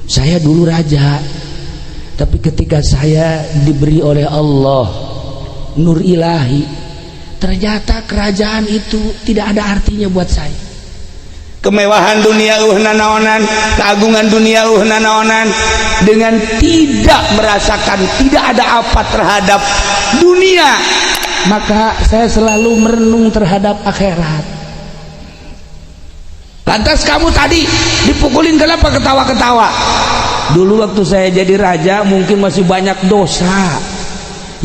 "Saya dulu raja, tapi ketika saya diberi oleh Allah nur ilahi, ternyata kerajaan itu tidak ada artinya buat saya." Kemewahan dunia nanaonan, keagungan dunia nanaonan, dengan tidak merasakan tidak ada apa terhadap dunia. "Maka saya selalu merenung terhadap akhirat." "Lantas kamu tadi dipukulin kenapa ketawa-ketawa?" "Dulu waktu saya jadi raja mungkin masih banyak dosa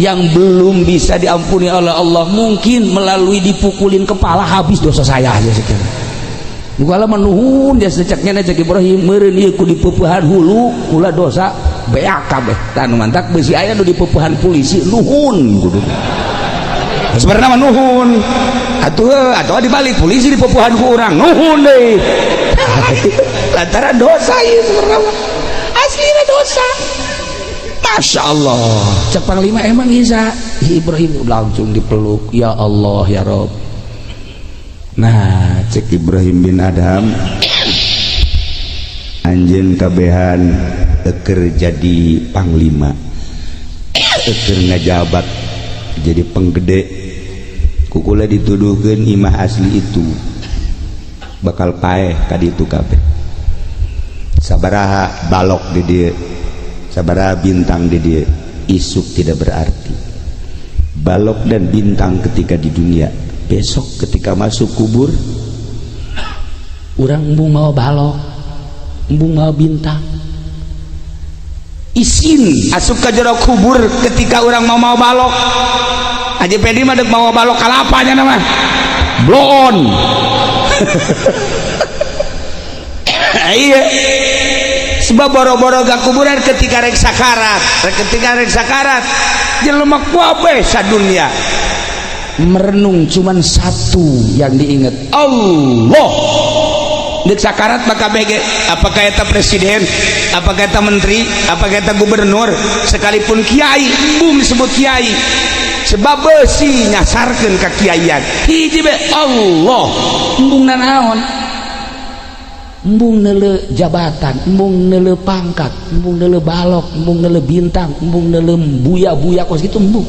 yang belum bisa diampuni oleh Allah. Mungkin melalui dipukulin kepala habis dosa saya aja sekarang." Kala menuhun dia secaknya cek Ibrahim, meureun ieu ku dipeupehan hulu kula dosa beak kabeh. Tah, nu mantak beusi aya nu dipeupehan polisi nuhun kudu. Sebenarnya mah nuhun atuh, atau dibalik polisi dipeupehan ku urang nuhun deui, lantaran dosa ieu sebenarnya aslinya dosa. Masya Allah. Cek panglima, "Emang bisa Ibrahim?" Langsung dipeluk, "Ya Allah, ya Rob." Nah, cek Ibrahim bin Adham, "Anjeun kabehan eker jadi panglima, eker ngajabat jadi penggede, kukula dituduhkeun imah asli itu bakal paeh ka ditu kabeh. Sabaraha balok di dieu, sabaraha bintang di dieu, isuk tidak berarti. Balok dan bintang ketika di dunia, besok ketika masuk kubur." "Urang embung mau balok, embung mau bintang." Isin asup ke jero kubur ketika orang mau mau balok. Haji Pedi mah dek mau balok kalapanya nama bloon. Iya, sebab boro-boro gak kuburan, ketika rek sakarat, ketika rek sakarat jelema kabeh sadunya merenung, cuman satu yang diingat. Allah. Dek sakarat maka BG, apakah eta presiden, apakah eta menteri, apakah eta gubernur, sekalipun kiai, bum disebut kiai sebab besi nyasarkeun ka kiaian hiji be Allah. Embung nanaon, embung neuleu jabatan, embung neuleu pangkat, embung neuleu balok, embung neuleu bintang, embung neuleu buya-buya kos gitu, embung.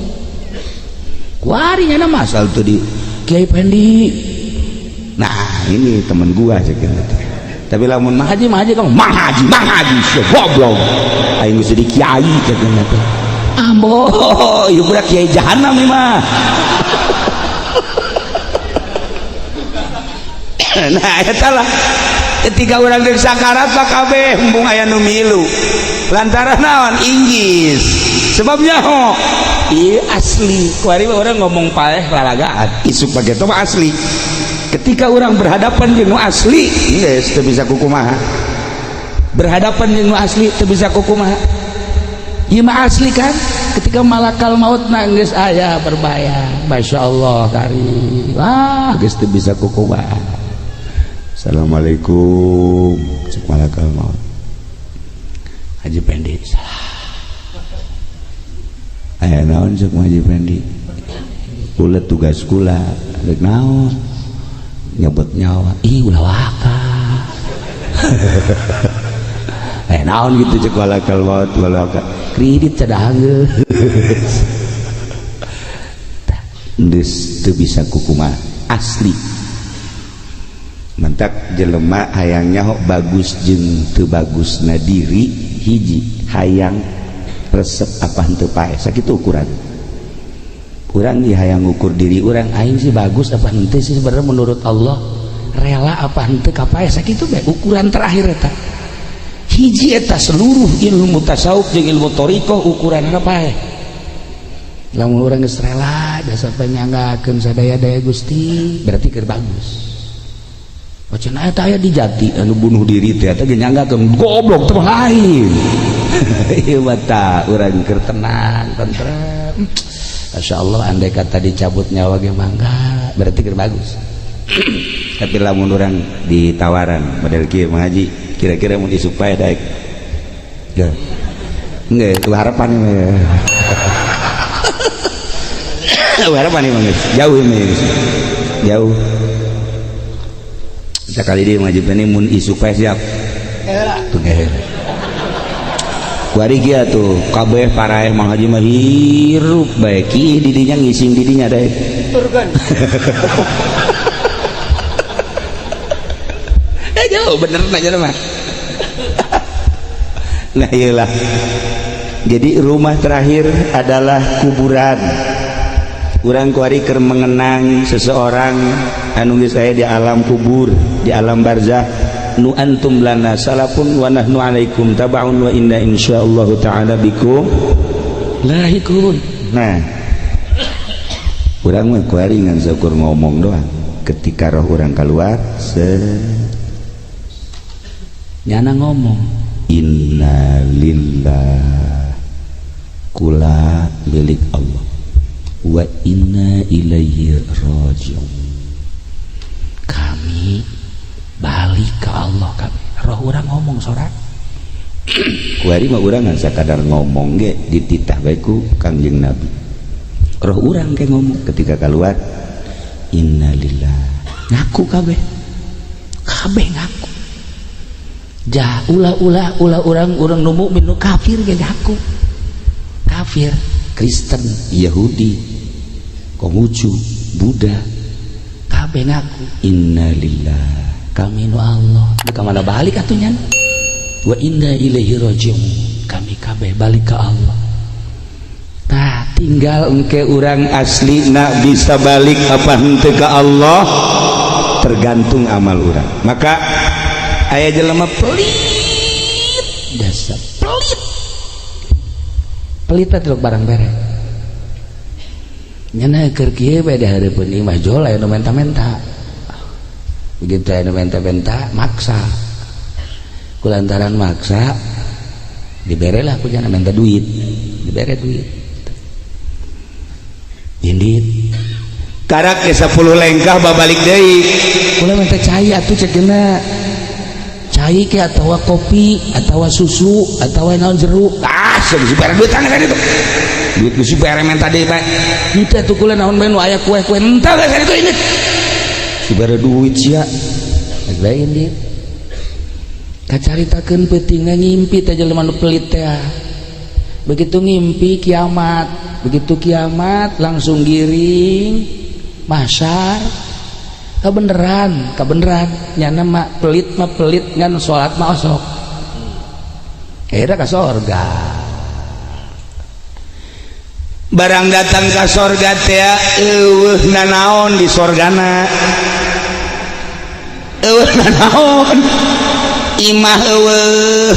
Kuari nya nama asal tuh di Kiai Pendi. Nah, ini temen gua sih gitu. Tapi lamun mah haji mah haji kamu. Mang haji, mang haji sia goblok, aing geus jadi kiai cek teh. Ambo. Ieu budak kiai jahanam ieu mah. Nah, eta lah ketika urang deuk sakarat mah kabeh embung aya nu milu, lantaran naon? Inggis sebabnya ho. Iya, asli kuari orang ngomong paeh lalagaan. Isuk pakai mah asli. Ketika orang berhadapan jeung nu asli, geus teu bisa kukumaha. Berhadapan jeung nu asli teu bisa kukumaha. Ieu mah asli kan? Ketika malakal maut na geus aya berbayang. Masya Allah kari. Wah, geus teu bisa kukumaha. Assalamualaikum, cek malakal maut. Haji Pendi salah. Aya naon cek Haji Pendi? Kula tugas kula rek naon? Nyebut nyawa. Ih, ulah waka. Eh, naon gitu cek malakal maut, malakal. Kredit cadah geus. Geus teu bisa kukumaha asli. Mentak jelema hayang nyaho bagus jeung teu bagusna diri, hiji hayang resep apa henteu paeh, sakitu ukuran. Urang di hayang ngukur diri urang, aing sih bagus apa henteu sih sebenarnya menurut Allah, rela apa henteu ka paeh, sakitu bae ukuran terakhir eta. Hiji eta seluruh ilmu tasawuf jeung ilmu thariqah ukuranna paeh. Lamun urang geus rela dasar nyanggakeun sadaya-daya Gusti, berarti keur bagus. Wacana eta aya di jati anu bunuh diri teh eta ge nyanggakeun goblok teh lain. Ieu mah tah urang keur tenang, tentrem. Masya Allah, andai kata dicabut nyawa ge mangga, berarti keur bagus. Tapi lamun urang ditawaran model kieu Mang Haji, kira-kira mun isuk paeh daek. Ya. Enggak, itu harapan ini. Harapan ini jauh ini. Jauh. Sekali dia Mang Haji ini mun isuk paeh siap. Tuh kuari kieu tuh kabeh paraeh Mang Haji mah hirup bae ki didinya ngising didinya daek. Turun. Eh jauh bener aja mah. Nah iyalah. Jadi rumah terakhir adalah kuburan. Urang kuari keur mengenang seseorang anu geus aya di alam kubur, di alam barzah. Nu antum lana salafun wa nahnu alaikum tabaun wa inna insyaallah ta'ala bikum lahikun. Nah, urang mah kuari ngan syukur ngomong doang. Ketika roh urang keluar se nyana ngomong inna lillah, kula milik Allah, wa inna ilaihi rajiun. Kami balik ke Allah kami. Roh urang ngomong sorak. Kuari mah urang ngan sakadar ngomong ge dititah bae ku Kangjeng Nabi. Roh urang ke ngomong ketika keluar inna lillah, ngaku kabeh. Kabeh ngaku. Jah ulah-ulah ulah urang-urang nu mukmin nu kafir ge ngaku. Kafir, Kristen, Yahudi, Konghucu, Buddha, kabeh ngaku inna lillah, kami nu Allah. Ka mana balik atuh nya? Wa inna ilaihi rajiun. Kami kabeh balik ke Allah. Tah tinggal engke urang asli nak bisa balik apa henteu ka Allah tergantung amal urang. Maka aya jelema pelit, dasar pelit. Pelit teh barang bere. Nyana keur kieu bae di hareupeun imah jol aya nu menta-menta. Begitu aya nu menta-menta maksa. Kulantaran maksa diberelah ku nyana menta duit, dibere duit. Indit karak ke 10 lengkah babalik deui. Kula minta cai atuh ceukna. Cai ke atawa kopi atawa susu atawa naon jeruk. Ah, geus dibere duit tangan itu. Duit geus dibere menta deui bae. Henteu atuh kula naon bae nu aya kue-kue henteu geus itu indit. Dibere duit sia. Geus bae indit. Kacaritakeun peutingna ngimpi teh jelema nu pelit teh. Begitu ngimpi kiamat, begitu kiamat langsung giring mahsyar. Kabeneran, kabeneran nyana mah pelit ngan salat mah osok. Akhirnya ka sorga. Barang datang ka sorga teh eueuh nanaon di sorgana. Eueuh nanaon. Imah eueuh.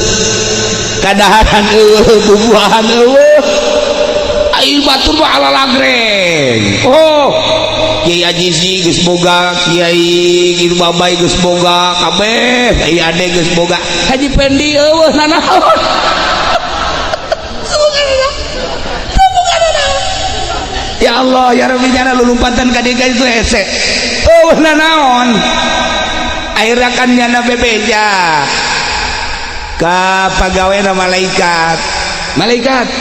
Kadaharan eueuh, bubuahan eueuh. Ai batur mah ala lagreng. Oh, Kiai Ajizi geus boga, Kiai gitu Babai geus boga, kabeh Kiai Ade geus boga. Haji Pendi eueuh nanaon. Ya Allah ya Rabbi, nyana lulumpatan ka dieu itu hese. Eueuh nanaon. Akhirnya kan nyana bebeja ka pagawena malaikat. Malaikat,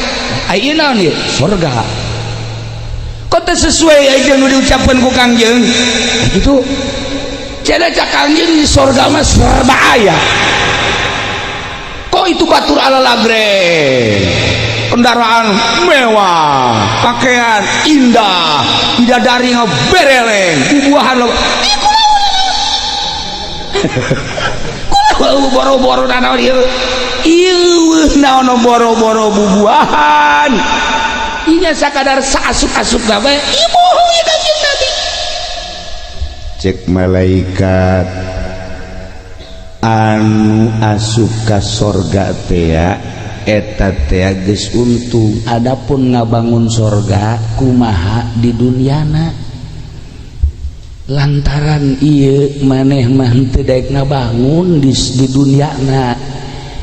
aya naon ieu? Surga. Kok teu sesuai aja nu diucapkeun ku Kangjeng? Gitu. Cenah cak Kangjeng di surga mah serba aya. Kok itu batur ala lagre? Kendaraan mewah, pakaian indah, bidadari bereleng, bubuahan lo. Kulah boro-boro nanaon ieu. Ieu naon boro-boro bubuahan. Inya sakadar saasup-asup gawe, ieu bohong ya Kangjeng Nabi. Cek malaikat anu asup ka sorga teh eta teh geus untung. Adapun ngabangun sorga kumaha di dunyana, lantaran ieu maneh mah henteu daek ngabangun di dunyana,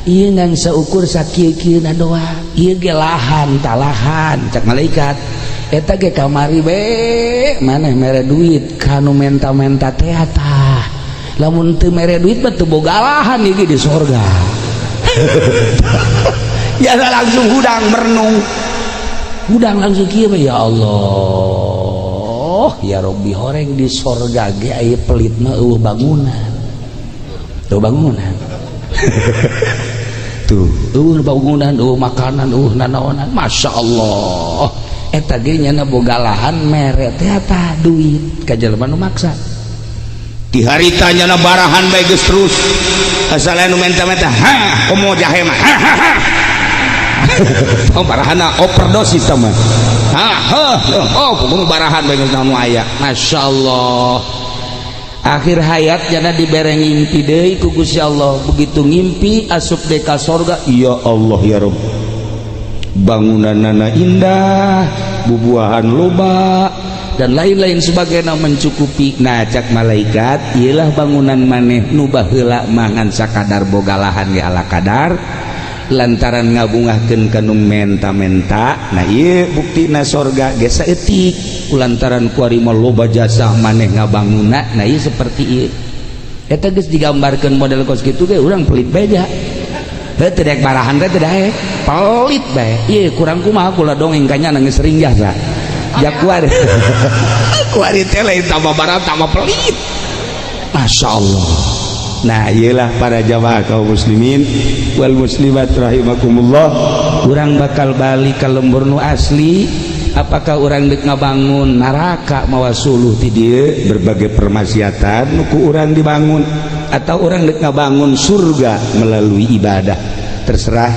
ieu ngan saukur sakieu-kieuna doang, ieu ge lahan talahan. Cak malaikat eta ge kamari be maneh mere duit kanu menta-menta teh tah, lamun teu mere duit mah teu boga lahan ieu ge di sorga. Ya langsung hudang merenung, hudang langsung kieu ya Allah ya Rabbi, horeng di sorga ge aya pelit mah eueuh bangunan, eueuh bangunan. Tuh eueuh bangunan, eueuh makanan, eueuh nanaonan, Masya Allah. Eta ge nyana boga lahan mere teh tah duit ka jelema nu maksa. Di harita nyana barahan bae geus terus asal anu menta-menta, ha komo jahe mah, ha ha ha. Oh barahana overdosis mah. Ha ha oh kudu barahan bae geus naon aya. Masya Allah. Akhir hayat jana dibere ngimpi deui ku Gusti Allah. Begitu ngimpi asup deui ka sorga, ya Allah ya Rabb, bangunanana indah, bubuahan loba dan lain-lain sebagainya mencukupi. Nah cak malaikat, iyalah bangunan maneh nu baheula mangan sakadar boga lahan ge ala kadar, lantaran ngabungahkeun ka nu menta-menta. Nah ieu buktina sorga ge saeutik lantaran kuari mah loba jasa maneh ngabangunna. Nah ieu seperti ieu eta geus digambarkeun model kos kitu ge urang pelit beja. Heuh teu daek barahan teh teu daek, pelit bae. Ieu kurang kumaha kula dongeng ka nya geus sering jasa. Ja kuari kuari teh lain tambah barang tambah pelit. Masya Allah. Nah iyalah para jamaah kaum muslimin wal muslimat rahimakumullah, urang bakal balik ke lembur nu asli. Apakah urang dek ngabangun neraka mawa suluh ti dieu berbagai permaksiatan nu ku urang dibangun, atau urang dek ngabangun surga melalui ibadah? Terserah,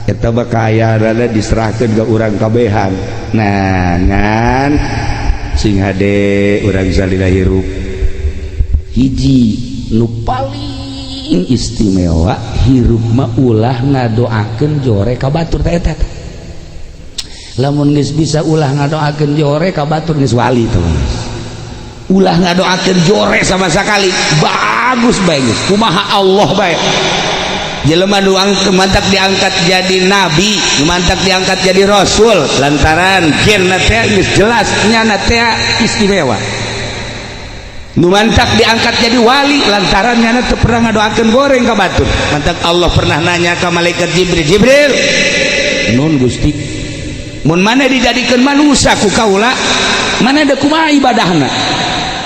eta bakal aya rada diserahkeun ka urang kabehan. Nah ngan sing hade urang salila hirup hiji nu paling istimewa hirup mah ulah ngadoakeun jore ka batur teh eta. Lamun geus bisa ulah ngadoakeun jore ka batur geus wali tuh. Ulah ngadoakeun jore sama sekali, bagus bae geus kumaha Allah bae. Jelema nu mantak diangkat jadi nabi, mantak diangkat jadi rasul lantaran genna teh geus jelas nyana teh istimewa. Nu mantak diangkat jadi wali lantaran nyana teu pernah ngadoakeun goreng ka batur. Mantak Allah pernah nanya ka malaikat Jibril, Jibril, nun Gusti, mun maneh dijadikeun manusia ku kaula, maneh deuk kumaha ibadahna?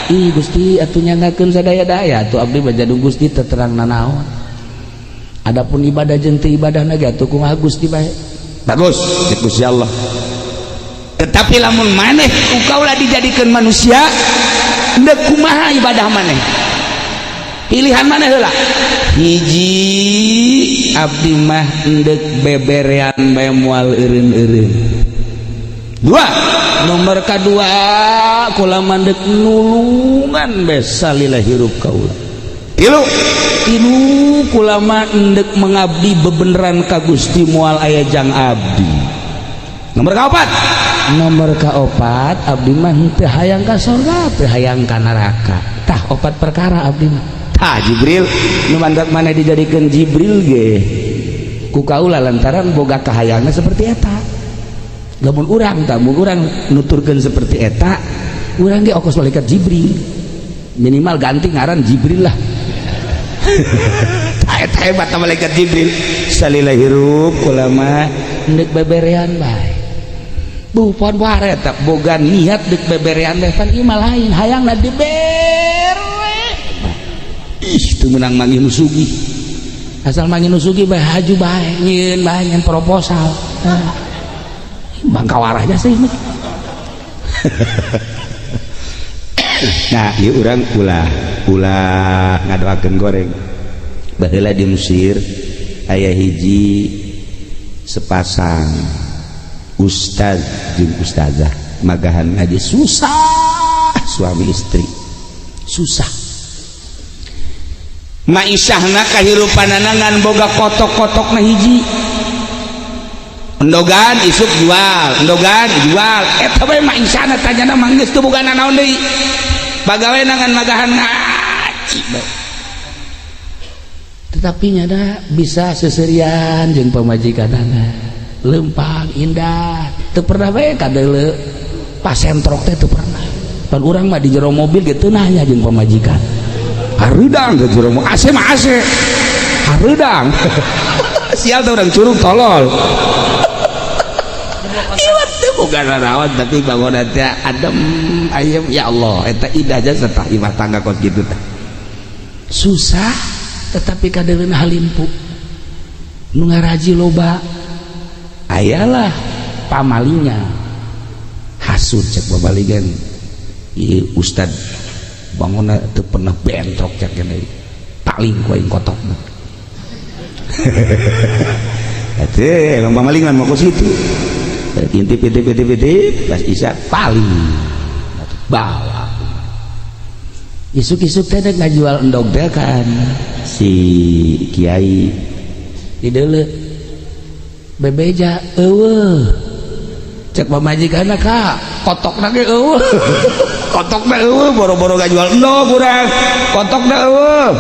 Ih Gusti atuh nyangakeun sadaya-daya atuh abdi mah jadung Gusti teu terang nanaon. Adapun ibadah jeung teu ibadahna ge atuh kumaha Gusti bae. Bagus cek Gusti Allah. Tetapi lamun maneh ku kaula dijadikeun manusia, deuk kumaha ibadah maneh? Pilihan maneh heula. Hiji abdi mah endek beberean bae moal eureun-eureun. Dua, nomor kadua kula mandek nulungan bae salila hirup kaula. Tilu, tilu kula mah endek mengabdi bebeneran ka Gusti moal aya jang abdi. Nomor kaopat, Nomor kaopat, abdi mah teu hayang ka sorga, teu hayang ka neraka. Tah, opat perkara abdi mah. Tah, Jibril nu mandak mana dijadikeun Jibril ge ku kaula lantaran boga kahayangna seperti eta. Lamun urang tah, mun urang nuturkeun seperti eta, urang ge okos malaikat Jibril, minimal ganti ngaran Jibril lah. Tah, eta hebat malaikat Jibril. Salila hirup ulama ndek beberean bae, bukan waret boga niat dek beberean deh, pan ieu mah lain, hayangna dibere. Ih, teu meunang manggih nu sugih, asal manggih nu sugih bae haju bae, nyieun bae, nyieun proposal. Bangka warahnya sih. Nah, ieu urang ulah ulah ngadoakeun goreng. Baheula di Mesir aya hiji sepasang ustaz jeung ustazah magahan ngaji susah, suami istri susah maisahna, kahirupanana ngan boga kotok-kotokna hiji, endogan isuk jual, endogan jual, eta bae maisahna. Tanyana mah geus teu boga nanaon deui, pagawe ngan magahan ngaji bae, tetapi nyana bisa seserian jeung pamajikanana, lempang indah, teu pernah bae kadeuleu pasentrok teh, teu pernah. Pan urang mah di jero mobil ge teu nanya jeung pamajikan, hareudang ke jero AC mah, AC hareudang. Sial tuh urang curug tolol. Iwat teu boga nanaon, tapi bangunan teh adem ayem. Ya Allah, eta indah jasa tah imah tangga kos kitu tah. Susah tetapi kadeuleuna halimpu, nu ngaraji loba. Ayalah pamalinya hasud, cek babaligan, ieu ustad bangunna teu pernah bentrok, cek kene paling ku aing kotokna. Atuh emang pamalingan mau ke situ, intip intip intip intip, pas isya paling bawa. Isuk-isuk teh dek ngajual endog teh kan si kiai dideuleu, bebeja eueuh. Cek pamajikanna, ka kotokna ge eueuh, kotokna eueuh, boro-boro ngajual endog urang, kotokna eueuh.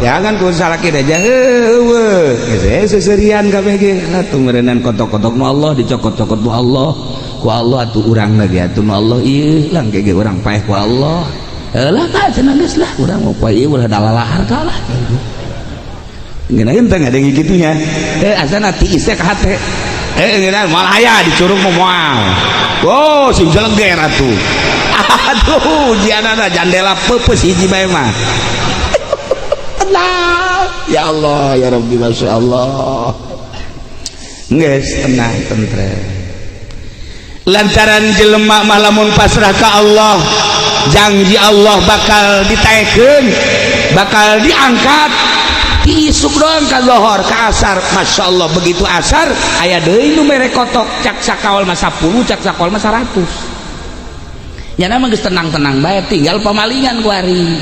Jangan ku salaki aja eueuh geus seserian kabeh ge atuh meureunan kotok-kotok nu Allah dicokot-cokot ku Allah, ku Allah atuh urangna ge atuh nu Allah ieu lang ge urang paeh ku Allah. Heulah ka cenah, geus lah urang mau poe ieu ulah dalalahar ka lah. Ngeunaheun teh ngadenge kitunya, asana tiis teh ka hate, ngeunah moal aya dicurug mah moal. Oh, sing jeleger atuh. Aduh, ujianana jandela peupeus hiji bae mah. Tenang ya Allah ya Rabbi, Masya Allah, geus tenang tentrem lantaran jelema mah lamun pasrah ka Allah, janji Allah bakal ditaekeun, bakal diangkat. Isuk doang ka lohor ka asar, Masya Allah, begitu asar aya deui nu mere kotok, cak sakawal mah 10, cak sakawal mah 100. Nyana mah geus tenang-tenang bae, tinggal pamalingan kuari.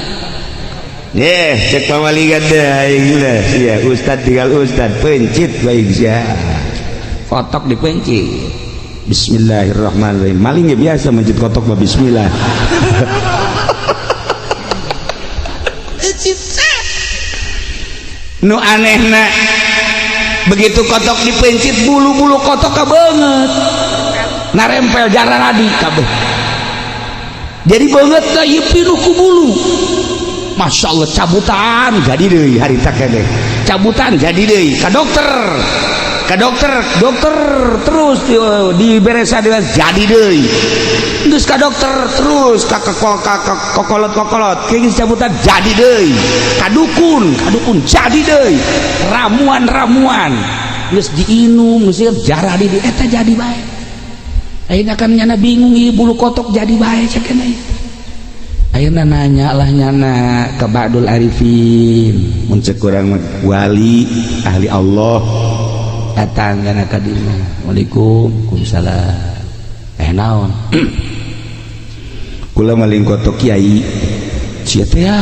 Cek pamalingan deh aing lah sia ustad, tinggal ustad pencit bae sia kotok dipencit. Bismillahirrahmanirrahim. Maling ya biasa mencit kotok mah bismillah. Nu anehna begitu kotok dipencit, bulu-bulu kotok kabeungeut narempel jararadi kabeh, jadi beungeut teh ieu pinuh ku bulu. Masya Allah, cabutan jadi deui harita keneh, cabutan jadi deui ka dokter, ka dokter, dokter terus diberesa jadi deui, geus ka dokter terus ka kokolot-kokolot geus cabutan jadi deui, ka dukun, ka dukun jadi deui, ramuan-ramuan geus diinum geus jarah di eta jadi bae. Ayeuna kan nyana bingung, ieu bulu kotok jadi bae cek keneh. Ayeuna nanya lah nyana ke Ba'dul Arifin, mun cek urang wali ahli Allah, datang kana ka dieu, Assalamualaikum. Waalaikumsalam. Naon? Kula maling kotok kiai sia teh ya.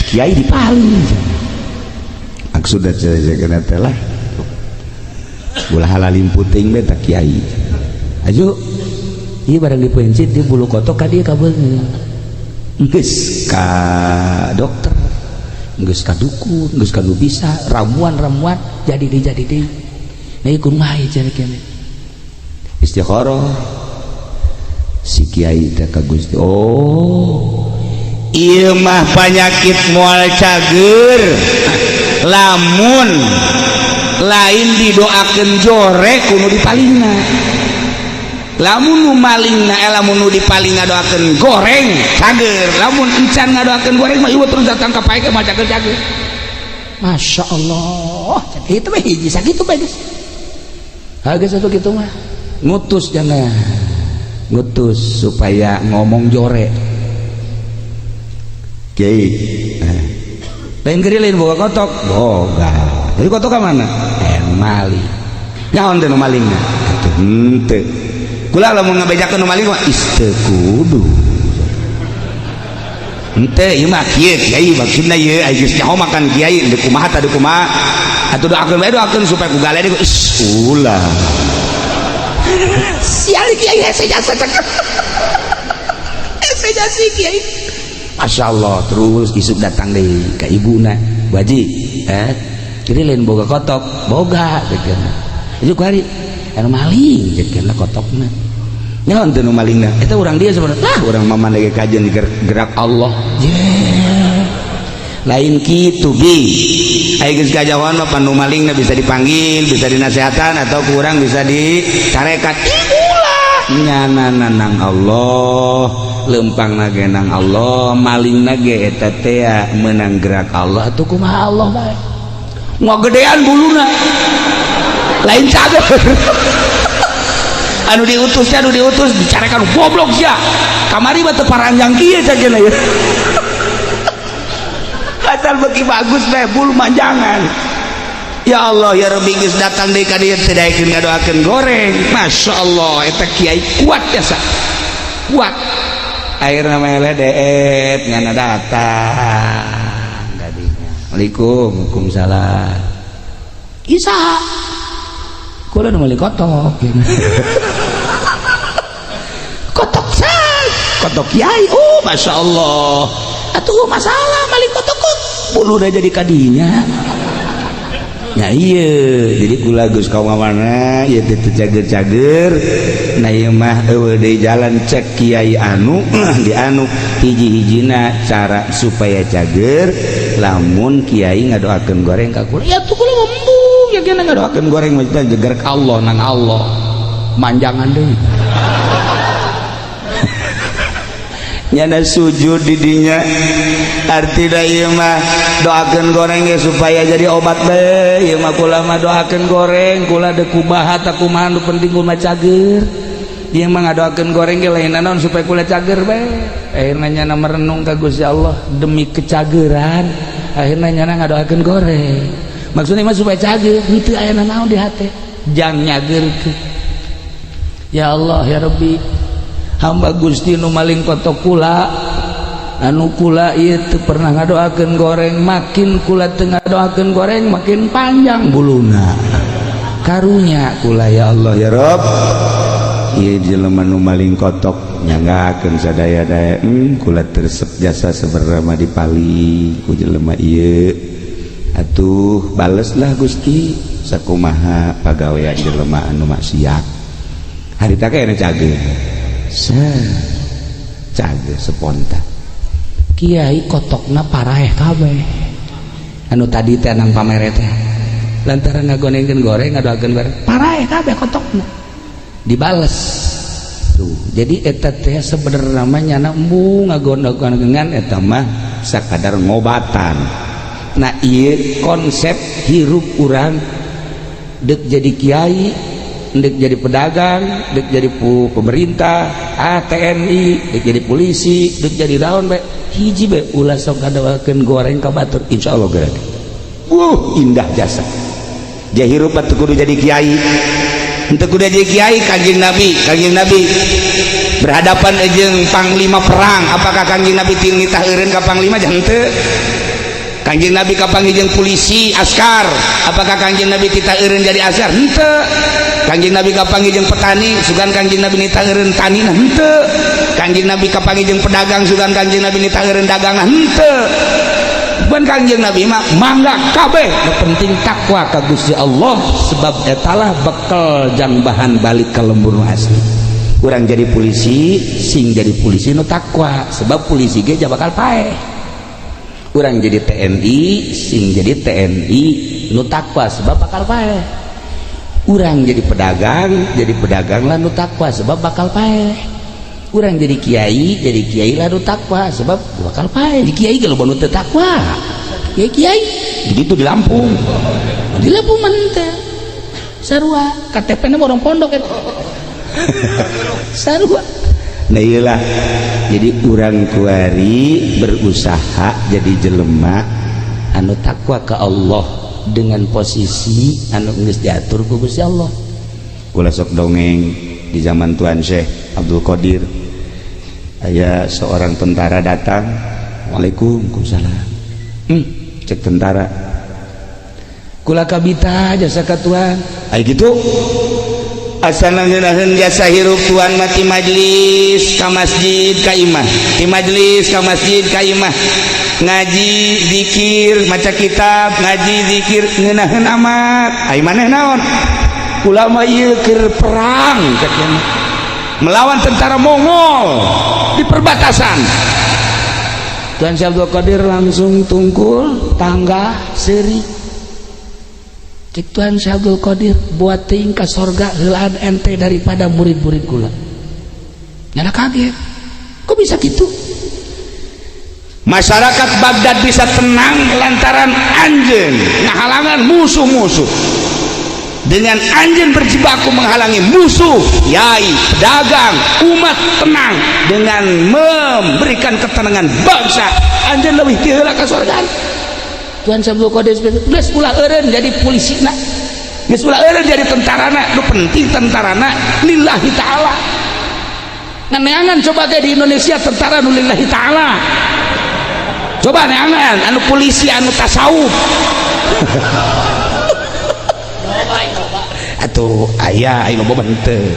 Kiai dipaling maksudna cenah teh lah. Ulah halalim puting be tak kiai. Aju ieu barang dipencit di bulu kotok ka dieu kabeungeut. Geus ka dokter, geus ka dukun, geus ka nu bisa, ramuan-ramuan jadi deui jadi deui. Nah ieu kumaha ieu cenah kene. Istikharah si kiai teh ka Gusti. Oh, ieu mah panyakit moal cager lamun lain didoakeun jore ku nu dipalingna. Lamun nu malingna lamun nu dipaling ngadoakeun goreng cager, lamun encan ngadoakeun goreng mah ieu terus datang ka pae mah cager cager. Masya Allah, itu mah hiji sakitu bae geus. Ha geus atuh kitu mah. Ngutus jangan ngutus supaya ngomong jore. Kiai, lain geri lain boga kotok, boga. Jadi kotok ka mana? Maling. Nyaon teh nu malingna? Atuh henteu. Kula lamun ngabejakeun nu maling mah is teu kudu. Henteu ieu mah kieu kiai maksudna ieu ai geus nyaho makan kiai deuk kumaha tah deuk kumaha. Atuh doakeun bae doakeun supaya ku gale deui is ulah. Sial kiai hese jasa cakep. Hese jasa kiai. Masya Allah terus isuk datang deh ke ibuna Bu Haji jadi lain boga kotok boga gitu itu kuari anu maling gitu kotokna nyaon teu nu malingna eta urang dia sebenarnya lah urang mama lagi kajian gerak Allah yeah. Lain kitu bi ai geus kajawan mah panu malingna bisa dipanggil bisa dinasehatan atau kurang bisa dicarekan ulah nyana nang Allah lempang nage nang Allah maling nage eta teh menang gerak Allah tuh kumaha Allah bae Ngagedean buluna lain cager anu diutus anu diutus dicarekan goblok sia kamari mah teu paranjang kieu saja ya asal beki bagus bae bulu manjangan. Ya Allah ya Rabbi geus datang deui ka dieu teu daekeun ngadoakeun goreng. Masya Allah eta kiai kuat jasa kuat akhirna mah deet ngana datang kadinya. Assalamualaikum. Waalaikumsalam. Isa kula nu meuli kotok kotok sah kotok kiai. Oh Masya Allah atuh masalah maling kotok kok bulu udah jadi kadinya ya iya jadi kula geus ka mana ieu teh teu cager-cager. Nah ieu mah eueuh deui jalan cek kiai anu di anu hiji-hijina cara supaya cager lamun kiai ngadoakeun goreng ka kula ya tuh kula embung ya kena ngadoakeun goreng mah jeger ka Allah nang Allah manjangan deui nyana sujud di dinya artina ieu mah doakeun goreng ge supaya jadi obat bae ieu mah kula mah doakeun goreng kula deuk kumaha ta kumaha nu penting kula cager ieu mah ngadoakeun goreng ge lain naon supaya kula cager bae. Akhirna nyana merenung ka Gusti Allah demi kecageran akhirna nyana ngadoakeun goreng maksudnya mah supaya cager henteu aya naon di hate jang nyagerkeun. Ya Allah ya Rabbi hamba Gusti nu maling kotok kula anu kula ieu teu pernah ngadoakeun goreng makin kula teu ngadoakeun goreng makin panjang buluna karunya kula ya Allah ya Rabb ieu jelema nu maling kotok nyanggakeun sadaya-daya kula tersep jasa sebenarnya mah dipaling ku jelema ieu atuh baleslah Gusti sakumaha pagawean jelema anu maksiat harita kayakna cager cager spontan kiai kotokna paraeh kabeh anu tadi teh nang pamere teh lantaran ngagonengkeun goreng ngadoakeun goreng paraeh kabeh kotokna dibales tuh. Jadi eta teh sebenarnya nyana embung ngagonengkeun eta mah sakadar ngobatan. Nah ieu konsep hirup urang deuk jadi kiai dek jadi pedagang, dek jadi pemerintah, TNI, dek jadi polisi, dek jadi daun bae hiji bae ulah sok ngadoakeun goreng ka batur insyaallah geura. Indah jasa. Dia hirup teu kudu jadi kiai. Henteu kudu jadi kiai Kanjeng Nabi, Kanjeng Nabi berhadapan jeung panglima perang, apakah Kanjeng Nabi ting nitah eureun ka panglima? Jangan henteu. Kangjeng Nabi kapanggih jeung polisi askar, apakah Kangjeng Nabi titah eureun jadi askar? Henteu. Kangjeng Nabi kapanggih jeung petani, sugan Kangjeng Nabi nitah eureun tanina? Henteu. Kangjeng Nabi kapanggih jeung pedagang, sugan Kangjeng Nabi nitah eureun dagangan? Henteu. Bukan Kangjeng Nabi mah mangga kabeh, nu penting takwa ka Gusti Allah, sebab etalah bekal jang bahan balik ka lembur nu asli. Urang jadi polisi, sing jadi polisi nu takwa, sebab polisi ge bakal paeh. Urang jadi TNI, sing jadi TNI nu takwa, sebab bakal paeh. Urang jadi pedagang, jadi pedagang lah nu takwa, sebab bakal paeh. Urang jadi kiai lah nu takwa, sebab bakal paeh. Di kiai kalau nu teu takwa, kiai kiai begitu di Lampung, di Lampung mah teu sarua KTP na orang pondok eta sarua. Nah iyalah, jadi urang kuari berusaha jadi jelema anu takwa ke Allah dengan posisi anu geus diatur ku Gusti Allah. Kula sok dongeng di zaman Tuan Syekh Abdul Qadir, aya seorang tentara datang, waalaikumsalam. Cek tentara, kula kabita jasa ka tuan. Aya gitu asal ngeunaheun jasa hirup tuan mati majlis ka masjid ka imah, di majlis ka masjid ka imah, ngaji zikir maca kitab, ngaji zikir ngeunaheun amat. Ai maneh naon? Kula mah ieu keur perang cek melawan tentara Mongol di perbatasan. Tuan Syekh Abdul Qadir langsung tungkul tangga seuri. Cek Tuhan Syekh Abdul Qadir, buat teuing ka sorga heulaan ente daripada murid-murid kula. Nyana kaget, kok bisa gitu? Masyarakat Baghdad bisa tenang lantaran anjeun ngahalangan musuh-musuh. Dengan anjeun berjibaku menghalangi musuh, yai, pedagang, umat tenang dengan memberikan ketenangan bangsa. Anjeun leuwih ti heula ka sorga. Tuhan Syekh Abdul Qadir geus ulah eureun jadi polisina, geus ulah eureun jadi tentarana, nu penting tentarana lillahi ta'ala. Neangan coba ge di Indonesia tentara nu lillahi ta'ala. Coba neangan anu polisi anu tasawuf. Atuh aya aya loba henteu.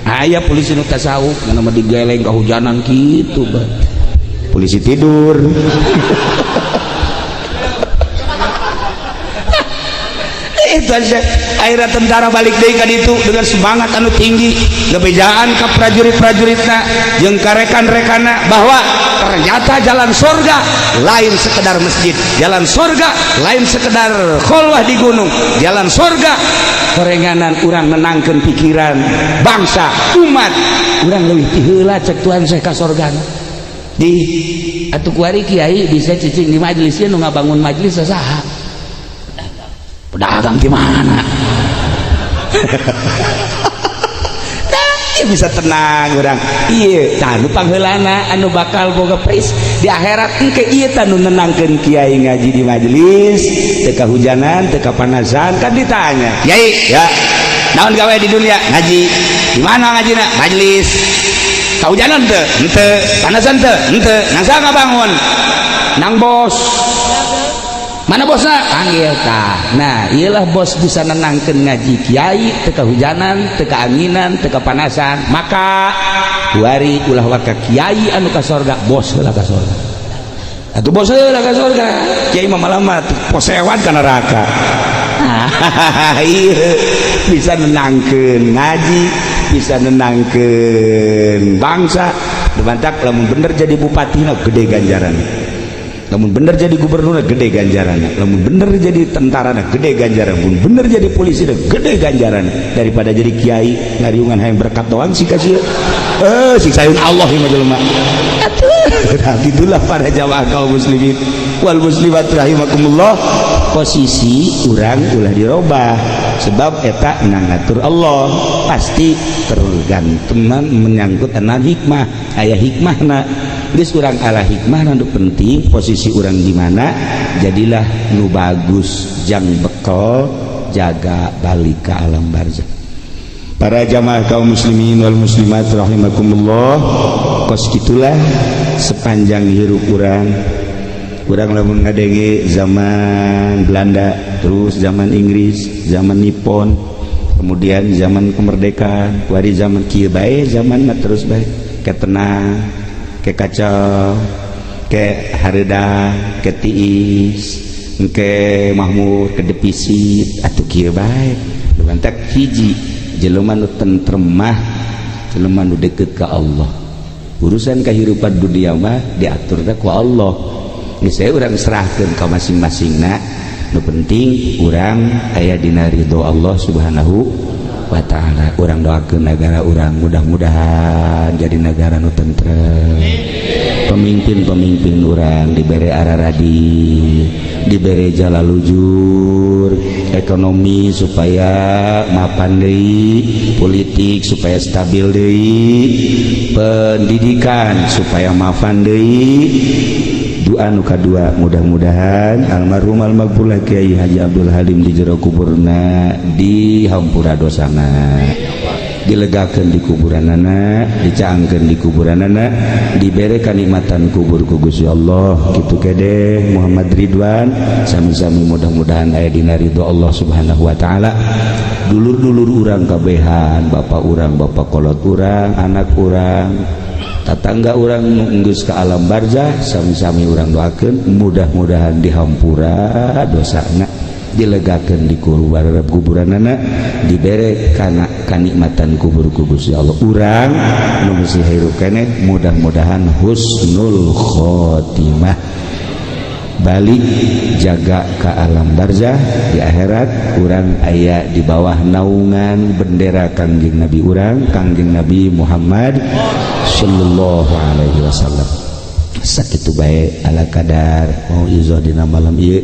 Aya polisi nu tasawuf ngan mah digeleng kahujanan kitu bah. Polisi tidur. Itu aja akhirnya tentara balik deui ka ditu dengan semangat anu tinggi, ngebejaan ka prajurit-prajuritna jeung ka rekan-rekanna bahwa ternyata jalan sorga lain sekedar masjid, jalan sorga lain sekedar kholwah di gunung, jalan sorga korenganan urang menangkeun pikiran bangsa umat urang leuwih ti heula cek Tuhan Syekh ka sorgana. Di atuh kuari kiai bisa cicing di majelis nu ngabangun majelis saha? Pedagang gimana? Nah, bisa tenang orang. Iya, tanu pangheulana anu bakal boga pris di akhirat engke ieu tanu nenangkeun kiai ngaji di majelis, teu kahujanan, teu kapanasan, kan ditanya. Kiai, ya, naon gawe di dunia? Ngaji. Di mana ngajina? Majelis. Kahujanan teu? Henteu. Panasan teu? Henteu. Nang saha ngabangun? Nang bos. Mana bosna? Panggil tah. Nah, iyalah bos bisa nenangkeun ngaji kiai teu kahujanan, teu kaanginan, teu kapanasan. Maka kuari ulah waka kiai anu ka sorga, bos heula ka sorga. Atuh bos heula ka sorga. Kiai mah malah posewan ka neraka. Iya, bisa nenangkeun ngaji, bisa nenangkeun bangsa. Dibantak lamun bener jadi bupati na gede ganjaran. Lamun bener jadi gubernur gede ganjaran, lamun bener jadi tentara gede ganjaran, lamun bener jadi polisi gede ganjaran daripada jadi kiai ngariungan hayang berkat doang sih kasih. Siksaeun Allah ieu mah jelema. Atuh, nah, gitulah para jamaah kaum muslimin wal muslimat rahimakumullah. Posisi urang ulah dirobah sebab eta ngatur Allah pasti tergantung menyangkut ena hikmah, aya hikmahna. Geus urang ala hikmah nu penting posisi urang di mana, jadilah nu bagus jang bekal jaga balik ke alam barzah. Para jamaah kaum muslimin wal muslimat rahimakumullah, kos gitulah sepanjang hirup urang. Urang lamun ngadenge zaman Belanda, terus zaman Inggris, zaman Nippon, kemudian zaman kemerdekaan, kuari zaman kieu bae, zaman terus bae ke tenang, ke kacau, ke hareudang, ke tiis, ke makmur, ke defisit, atuh kieu bae. Mantak hiji jelema nu tentrem mah jelema nu deket ka Allah. Urusan kehidupan dunia mah diatur ku Allah. Ini saya urang serahkan ke masing-masing. Nah, nu penting urang aya dina ridho Allah Subhanahu wa Ta'ala. Urang doakeun negara urang, mudah-mudahan jadi negara nu tentrem, pemimpin-pemimpin urang diberi arah, diberi jalan lujur, ekonomi supaya mapan deui, politik supaya stabil deui, pendidikan supaya mapan deui. Doa nu kadua, mudah-mudahan almarhum almaghfurlah Kiai Haji Abdul Halim di jero kuburna dihampura dosana, dilegakeun di kuburanana, dicaangkeun di kuburanana, dibere kanikmatan kubur ku Gusti Allah. Kitu kede Muhammad Ridwan, sami-sami mudah-mudahan aya dina ridho Allah Subhanahu wa Taala. Dulur-dulur urang kabehan, bapak urang, bapak kolot urang, anak urang, tatangga urang nu enggeus ka alam barzah, sami-sami urang doakeun mudah-mudahan dihampura dosana, dilegakeun di kuburanana, dibere kana kanikmatan kubur ku Gusti Allah. Urang nu masih hirup keneh mudah-mudahan husnul khotimah, balik jaga ke alam barzah, di akhirat urang aya di bawah naungan bendera Kangjeng Nabi urang, Kangjeng Nabi Muhammad sallallahu alaihi wasallam. Sakitu bae ala kadar mauizah dina malam ieu.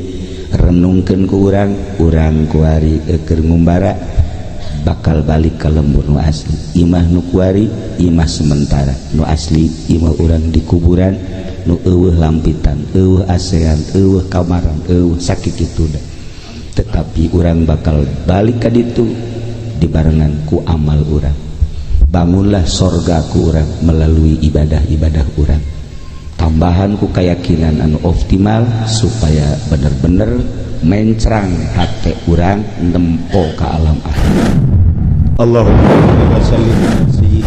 Renungkeun ku urang. Urang kuari keur ngumbara, bakal balik ke lembur nu asli. Imah nu kuari imah sementara, nu asli imah urang di kuburan, nu euweuh lampitan, euweuh asean, euweuh kamaran, euweuh sakit itu dah. Tetapi urang bakal balik ka ditu dibarengan ku amal urang. Bangunlah sorga ku urang melalui ibadah-ibadah urang, tambahan ku keyakinan anu optimal supaya bener-bener mencrang hati urang nempo ke alam akhir. Allahumma salli.